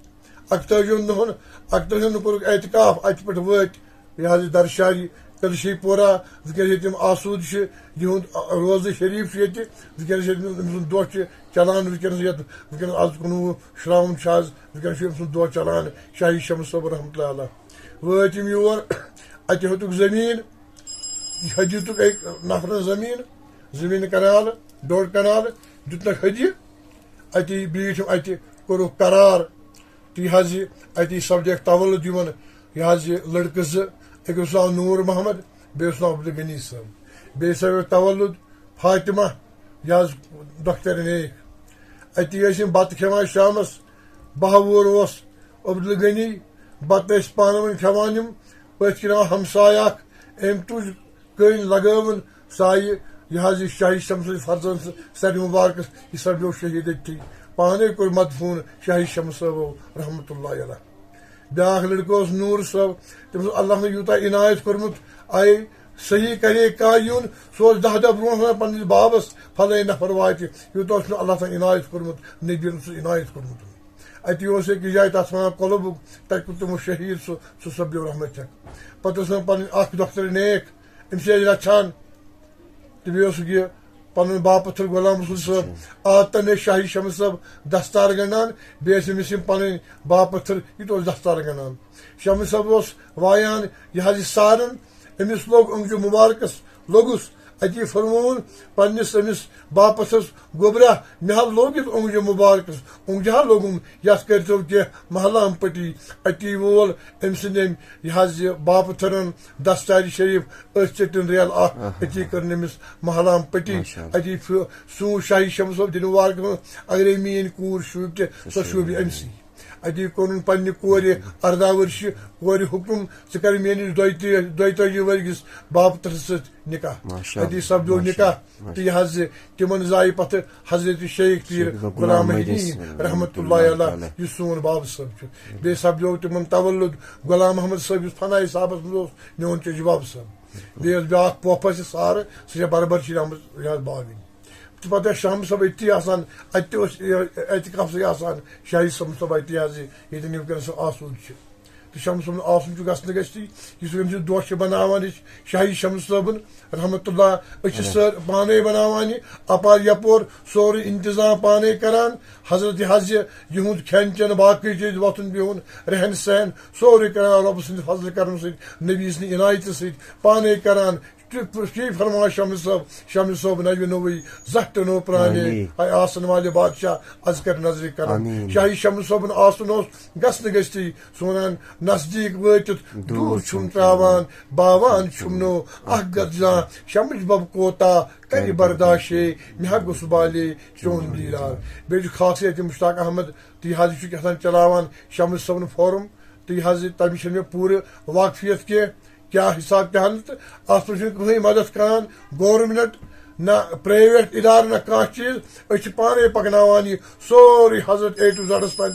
اَکتٲجِہن دۄہن، اَکتٲجِہن دۄہن کوٚرُکھ اعتکاف، اَتہِ پٮ۪ٹھ وٲتۍ یہِ حظ یہِ درشاری، کلشی پورہ، وٕنکیٚنس ییٚتہِ یِم آسوٗد چھِ، یِہُنٛد روزٕ شریٖف چھُ ییٚتہِ، وٕنکیٚنس ییٚتہِ أمۍ سُنٛد دۄہ چھُ چلان، وٕنکیٚنس یَتھ، وٕنکیٚنس آز کُنوُہ شراوُن چھُ آز، وٕنکیٚنس چھُ أمۍ سُنٛد دۄہ چلان، شاہی شمس صٲب رحمتہ اللہ علیہ۔ وٲتۍ یِم یور، اَتہِ ہیوٚتُکھ زٔمیٖن، یہِ ہیوٚتُکھ أکۍ نفرَس زٔمیٖن، زٔمیٖن کَنال، ڈوٚڈ کَنال دیُتنَکھ ہدیہِ۔ اَتی بیٖٹھۍ یِم، اَتہِ کوٚرُکھ قرار۔ تہٕ یہِ حظ یہِ اَتی سپدیکھ تولُد یِمَن، یہِ حظ یہِ لٔڑکہٕ زٕ، أکِس اوس ناو نوٗر محمد، بیٚیہِ اوس ناو عبدالغنی صٲب۔ بیٚیہِ سپدیکھ تولُد فاطمہ، یہِ حظ دۄختَر نیک۔ اَتی ٲسۍ یِم بَتہٕ کھٮ۪وان شامَس، بہہ وُہُر اوس عبدالغنی، بَتہٕ ٲسۍ پانہٕ ؤنۍ کھٮ۪وان یِم، پٔتھۍ کِنۍ آو ہمسایہِ اَکھ، أمۍ تُج کٔنۍ لگٲوٕن سایہِ، یہِ حظ یہِ شاہی شمسٕنۍ فرزند سٕنٛز سرِ مُبارکس، یہِ سپدیو شہیٖد أتھی۔ پانے کوٚر مدفوٗن شاہی شمس صٲبو رحمتہ اللہ علیہ۔ بیٛاکھ لڑکہٕ اوس نوٗر صٲب، تٔمِس اوس اللہ تعالیٰ ہن یوٗتاہ عنایت کوٚرمُت، آیے صحیح کرے کانٛہہ یُن، سُہ اوس دَہ دۄہ برونٛہہ ونان پننِس بابس، "فلٲنۍ نفر واتہِ"، یوٗتاہ اوس مےٚ اللہ تعالیٰ ہن عنایت کوٚرمُت، نبین اوس سُہ عنایت کوٚرمُت۔ اتی اوس أکِس جایہِ تتھ ونان کۄلبُک، تتہِ کوٚر تِمو شہیٖد سُہ، سُہ سپدیو رحمتک۔ پتہٕ ٲس مےٚ پنٕنۍ اکھ دۄختٕر نیک، أمِس ٲسۍ رچھان۔ تہٕ بیٚیہِ اوسُکھ یہِ پنُن باپتھٕر غلام رسول صٲب، عادتن ٲسۍ شاہی شمس صٲب دستار گنڈان، بیٚیہِ ٲسۍ أمِس یِم پنٕنۍ باپتھٕر، یہِ تہِ اوس دستار گنڈان۔ شمس صٲب اوس وایان یہِ حظ یہِ سارن، أمِس لوٚگ أنٛگجہِ مُبارکس، لوٚگُس اتی فرمووُن پننِس أمِس باپتھس، گوٚبرا، مےٚ ہا لوٚگ یہِ أنٛگجہِ مُبارکس، أنٛگجہِ ہا لوٚگُم، یتھ کٔرۍتو کینٛہہ محلام پٹی۔ اتی وول أمۍ سٕنٛدۍ أمۍ یہِ حظ یہِ باپتھرن دستارِ شریف أتھۍ چٔٹِن ریل اکھ، اتی کٔرٕن أمِس محلام پٹی۔ ماشاءاللہ۔ اتی پھِ-، سوٗنچ شاہی شمس صٲب دِنہٕ وارٕ کٲنٛسہِ، اگرے میٲنۍ کوٗر شوٗبہِ تہِ، سۄ شوٗبہِ أمۍ سٕے۔ اتی کوٚرُن پننہِ کورِ، ارداہ ؤرشہِ کورِ حُکُم، ژٕ کر میٲنِس دۄیہِ تٲجی، دۄیہِ تٲجی ؤرۍ کِس باپتھرس سۭتۍ نکاح۔ ماشاءاللہ، اتی سپدیو ماشاءاللہ، نکاح۔ ماشاءاللہ۔ تہٕ یہِ حظ یہِ تِمن زایہِ پتہٕ حضرت شیخ پیٖر شیخ غلام غلام محی محی الدیٖن رحمتہ اللہ رحمتہ علیہ، اللہ۔ یُس سون باب صٲب چھُ۔ بیٚیہِ سپدیو تِمن تولُد غلام محمد صٲب، یُس فنائی صاحبس منٛز اوس، میون چچہِ باب صٲب۔ بیٚیہِ ٲس بیٛاکھ پۄپھ اَسہِ سارٕ، سۄ چھےٚ بربرچی رحمت یاد باوٕنۍ۔ تہٕ پتہٕ ٲسۍ شمس صٲب أتی آسان، اَتہِ تہِ اوس یہِ اعتکافسٕے آسان، شاہی شمس صٲب اَتہِ حظ یہِ، ییٚتٮ۪ن یہِ وٕنکیٚنس آسوٗد چھِ۔ تہٕ شمس صٲبُن آسُن چھُ گژھنہٕ گژھتٕے، یُس وۄنۍ یہِ دۄہ چھِ بناوان أسۍ شاہی شمس صٲبُن رحمتہ اللہ، أسۍ چھِ سٲر پانے بناوان یہِ، اپار یپور سورُے انتظام پانے کران۔ حضرت یہِ حظ یہِ یِہُنٛد کھٮ۪ن چٮ۪ن، باقٕے چیٖز، وۄتھُن بِہُن، رہن سہن، سورُے کران رۄبہٕ سٕنٛدِ فضلہٕ کرم سۭتۍ، نبی سٕنٛدِ عنایتہٕ سۭتۍ پانے کران۔ تہِ، تی فرماوان شمس صٲب، شمس صٲب نوِ نوٚوٕے، زانٛہہ تہِ نوٚو پرٛانے۔ آمین۔ اے آسن والہِ بادشاہ، از کر نظرِ کرم۔ آمین۔ شاہی شمس صٲبُن آسُن اوس گژھنہٕ گژھتٕے، سُہ ونان، نزدیٖک وٲتِتھ دوٗر دوٗر چھُم چھُم ترٛاوان، ترٛاوان، باوان چھُم نہٕ اکھ گژھ زانٛہہ، شمس بب کوتاہ کرِ برداشے، مےٚ ہا گوٚژھ بالے چون دیٖدار۔ بیٚیہِ چھُ خاص ییٚتہِ مشتاق احمد، تہٕ یہِ حظ چھُ کیٛاہ تام چلاوان شمس صٲبُن فورم، تہٕ یہِ حظ یہِ تَمِچ چھَنہٕ مےٚ پوٗرٕ واقفیت کینٛہہ۔ کیٛاہ حساب کیٛاہ نہٕ، تہٕ اَتھ منٛز چھُنہٕ کٕہٕنۍ مدد کران، گورمنٹ نہ پرٛایویٹ ادارٕ نہ کانٛہہ چیٖز، أسۍ چھِ پانے پکناوان یہِ سورُے حضرت اے ٹو زڈس تام،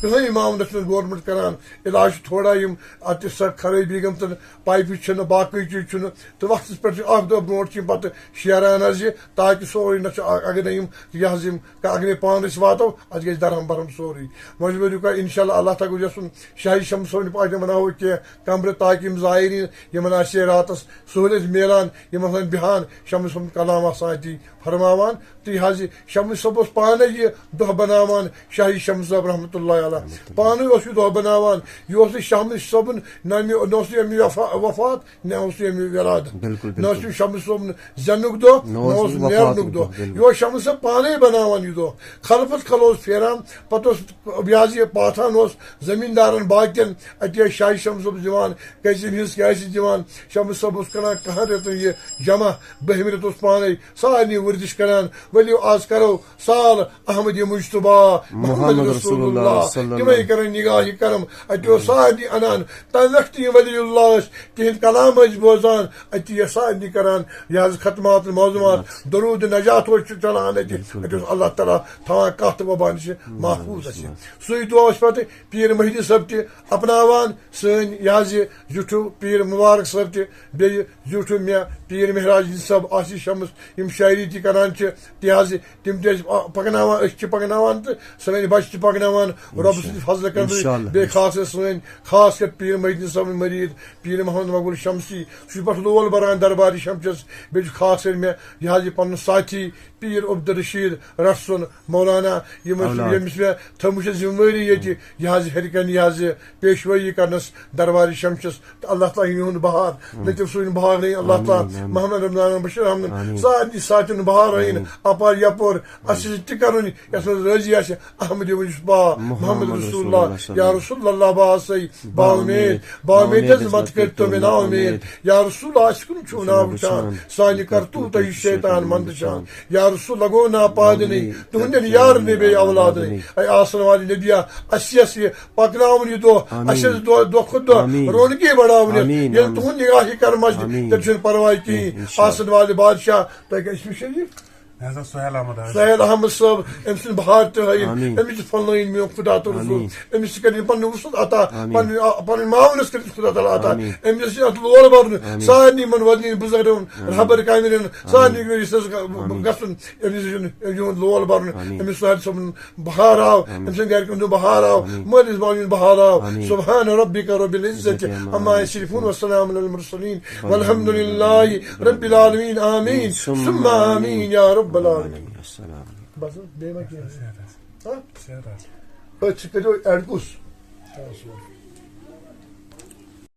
کٕہٕنۍ معاونت چھُنہٕ گورمنٹ کران۔ علاج چھُ تھوڑا یِم اَتہِ سۄ خرٲبی گٔمژَن، پایپہِ چھِنہٕ، باقٕے چیٖز چھُنہٕ، تہٕ وقتس پٮ۪ٹھ چھِ اکھ دۄہ برونٛٹھ چھِ یِم پتہٕ شیران حظ یہِ، تاکہِ سورُے نہ چھُ اَ-، اگر نہٕ یِم یہِ حظ یِم اگر أسۍ پانہٕ أسۍ واتو، اَتھ گژھِ درہم برہم سورُے۔ وۄنۍ چھُ ؤرِو کانٛہہ، انشاءاللہ، اللہ تعالیٰ گوٚژھ یَژھُن، شاہی شمس صٲبنہِ پاٹھۍ بناوو کینٛہہ کمرٕ، تاکہِ یِم زائرین، یِمن آسہِ ہے راتس سہوٗلیت میلان، یِم آسن بیٚہان، شمس صٲبُن کلام آسان أتی فرماوان۔ تہٕ یہِ حظ یہِ شمس صٲب اوس پانے یہِ دۄہ بناوان، شاہی شمس صٲب رحمتہ اللہ علیہ۔ پانے اوس یہِ دۄہ بناوان، یہِ اوس نہٕ شمس صٲبُن، نہ أمۍ، نہ اوس نہٕ أمۍ وفا-، وفات، نہ اوس یہِ اَمیُک ارادٕ۔ بِلکُل، نہ اوس بِلکُل۔ یہِ شمس صٲبُن زینُک دۄہ، نہ نہ اوس اوس یہِ نیرنُک وفاتُک دۄہ۔ دۄہ، بِلکُل۔ یہِ اوس شمس صٲب پانے بناوان یہِ دۄہ۔ خلفس کھلو اوس پھیران، پتہٕ اوس یہِ حظ یہِ پاتھان اوس زمیٖندارن باقین، اَتی ٲسۍ شاہی شمس صٲبس دِوان، کٔژِم حصہٕ کیٛاہ ٲسِس دِوان۔ شمس صٲب اوس کران کہن رٮ۪تن یہِ جمع، بٔہمہِ رٮ۪تہٕ اوس پانے سارنٕے ؤردِش کران۔ ؤلِو آز کرو سال احمد مجتبیٰ محمد محمد رسول رسول اللہ اللہ۔ صلی اللہ۔ تِمے کرن نگاہ کرم۔ اَتہِ اوس سارنٕے انان۔ تَمہِ وقتہٕ یِم ولی اللہ ٲسۍ، تِہِنٛدۍ کلام ٲسۍ بوزان، اَتہِ ٲسۍ سارنٕے کران۔ یہِ حظ ختمات معظمات، درود نجات اوس چلان اَتہِ۔ بِلکُل۔ اَتہِ اوس اللہ تعالیٰ تھاوان کَتھ وۄبان چھِ محفوظ اَسہِ۔ سُے دۄہ اوس پتہٕ پیٖر محی الدیٖن صٲب تہِ اپناوان سٲنۍ، یہِ حظ یہِ زیُٹھو پیٖر مُبارک صٲب تہِ، بیٚیہِ زیُٹھو مےٚ پیٖر مہراج الدیٖن صٲب آصف شمس، یِم شاعری تہِ کران چھِ، تہِ حظ یہِ تِم تہِ ٲسۍ پکناوان، أسۍ چھِ پکناوان تہٕ سٲنۍ بچہِ تہِ پکناوان۔ رۄبہٕ سٕنٛدِ فضلہٕ کرٕ بہٕ انشاءاللہ۔ بیٚیہِ خاص کر سٲنۍ، خاص کر پیٖر محی الدیٖن صٲبٕنۍ مریٖد پیٖر محمد مقبول شمسی، سُہ چھُ پٮ۪ٹھ لول بران دربارِ شمسس۔ بیٚیہِ چھُ خاص کر مےٚ یہِ حظ یہِ پنُن ساتھی پیٖر عبدالرشیٖد رٹھ سُنٛد مولانا، یِم ٲسۍ، اولاد۔ ییٚمِس مےٚ تھٲومٕژ چھےٚ ذمہٕ وٲری ییٚتہِ، یہِ حظ یہِ ہیٚرِ کنہِ یہِ حظ یہِ پیشوٲیی کرنس دربارِ شمسس۔ تہٕ اللہ تعالیٰ یِہُنٛد بہار، لطیف صٲبُن بہار رٔیِن اللہ آمین، تعالیٰ، آمین۔ محمد رمضان، بشیر احمد، آمین۔ سارنٕے ساتھٮ۪ن بہار رٔیِن، آمین۔ اپار یپور، آمین۔ اَسہِ سۭتۍ تہِ کرُن، یَتھ منٛز رٲضی آسہِ احمد مجتبیٰ، محمد محمد رسول رسول اللہ، اللہ صلی اللہ یا علیہ وسلم۔ رسول اللہ، بہٕ آسَے بااُمید، بااُمید، بااُمید حظ حظ مت مت کٔرۍ تو تو مےٚ مےٚ نا نا اُمید۔ اُمید۔ یا رسول اللہ، اَسہِ کُن چھُو نا وٕچھان، سانہِ کرتوٗتہ یہِ شیطان منٛدٕ چھان۔ یا رسول لگو نا پادنٕے، تُہنٛدٮ۪ن یارنٕے بیٚیہِ اولادنٕے۔ اے آسن والہِ نبیا، اَسہِ یَس یہِ پکناوُن یہِ دۄہ، آمین۔ اَسہِ یَس دۄہ، دۄہ کھۄتہٕ دۄہ آمین۔ رونقی بڑاوٕنۍ۔ آمین، ییٚلہِ آمین۔ تُہُنٛد نگاہ یہِ کرم آسہِ، آمین۔ تیٚلہِ چھُنہٕ پرواے کِہیٖنۍ۔ انشاءاللہ۔ آسن والہِ بادشاہ، تۄہہِ کیٛاہ اسمِ شریٖف؟ مےٚ حظ اوس سہیل احمد حظ۔ سہیل احمد صٲب، أمۍ سٕنٛدۍ بہار تہِ ہٲیِن، آمین۔ أمِس تہِ پھۄلنٲیِن میون خدا تہٕ رسول، آمین۔ أمِس تہِ کٔرِن پنُن وُسعت عطا، آمین۔ پنٕنۍ، آ، پنٕنۍ معاونت کٔرِن خدا تعالیٰ عطا، آمین۔ أمِس یہِ اَتھ لول بَرُن، آمین۔ سارنٕے یِمَن وۄدنی بُزرگَن، آمین۔ رہبر کاملین، آمین۔ سارنٕے گژھِ آمین۔ گژھُن، أمِس یُن یِہُنٛد لول بَرُن، آمین۔ أمِس سہیل صٲبُن بہار آو، آمین۔ أمۍ سٕنٛدِ گرِکٮ۪ن ہُنٛد بہار آو، آمین۔ مٲلِس ماجہِ ہُنٛد بہار آو۔ آمین۔ سبحان ربک رب العزة عما یصفون وسلام علی المرسلین والحمد للہ رب العالمین۔ آمین۔ ثم آمین۔ آمین۔ یا رب بلال۔ السلام۔ بس حظ، بیٚیہِ ما کینٛہہ؟ صحت حظ۔ ہاں؟ صحت حظ۔ أتھۍ سۭتۍ کٔرِو ایڈ کُس؟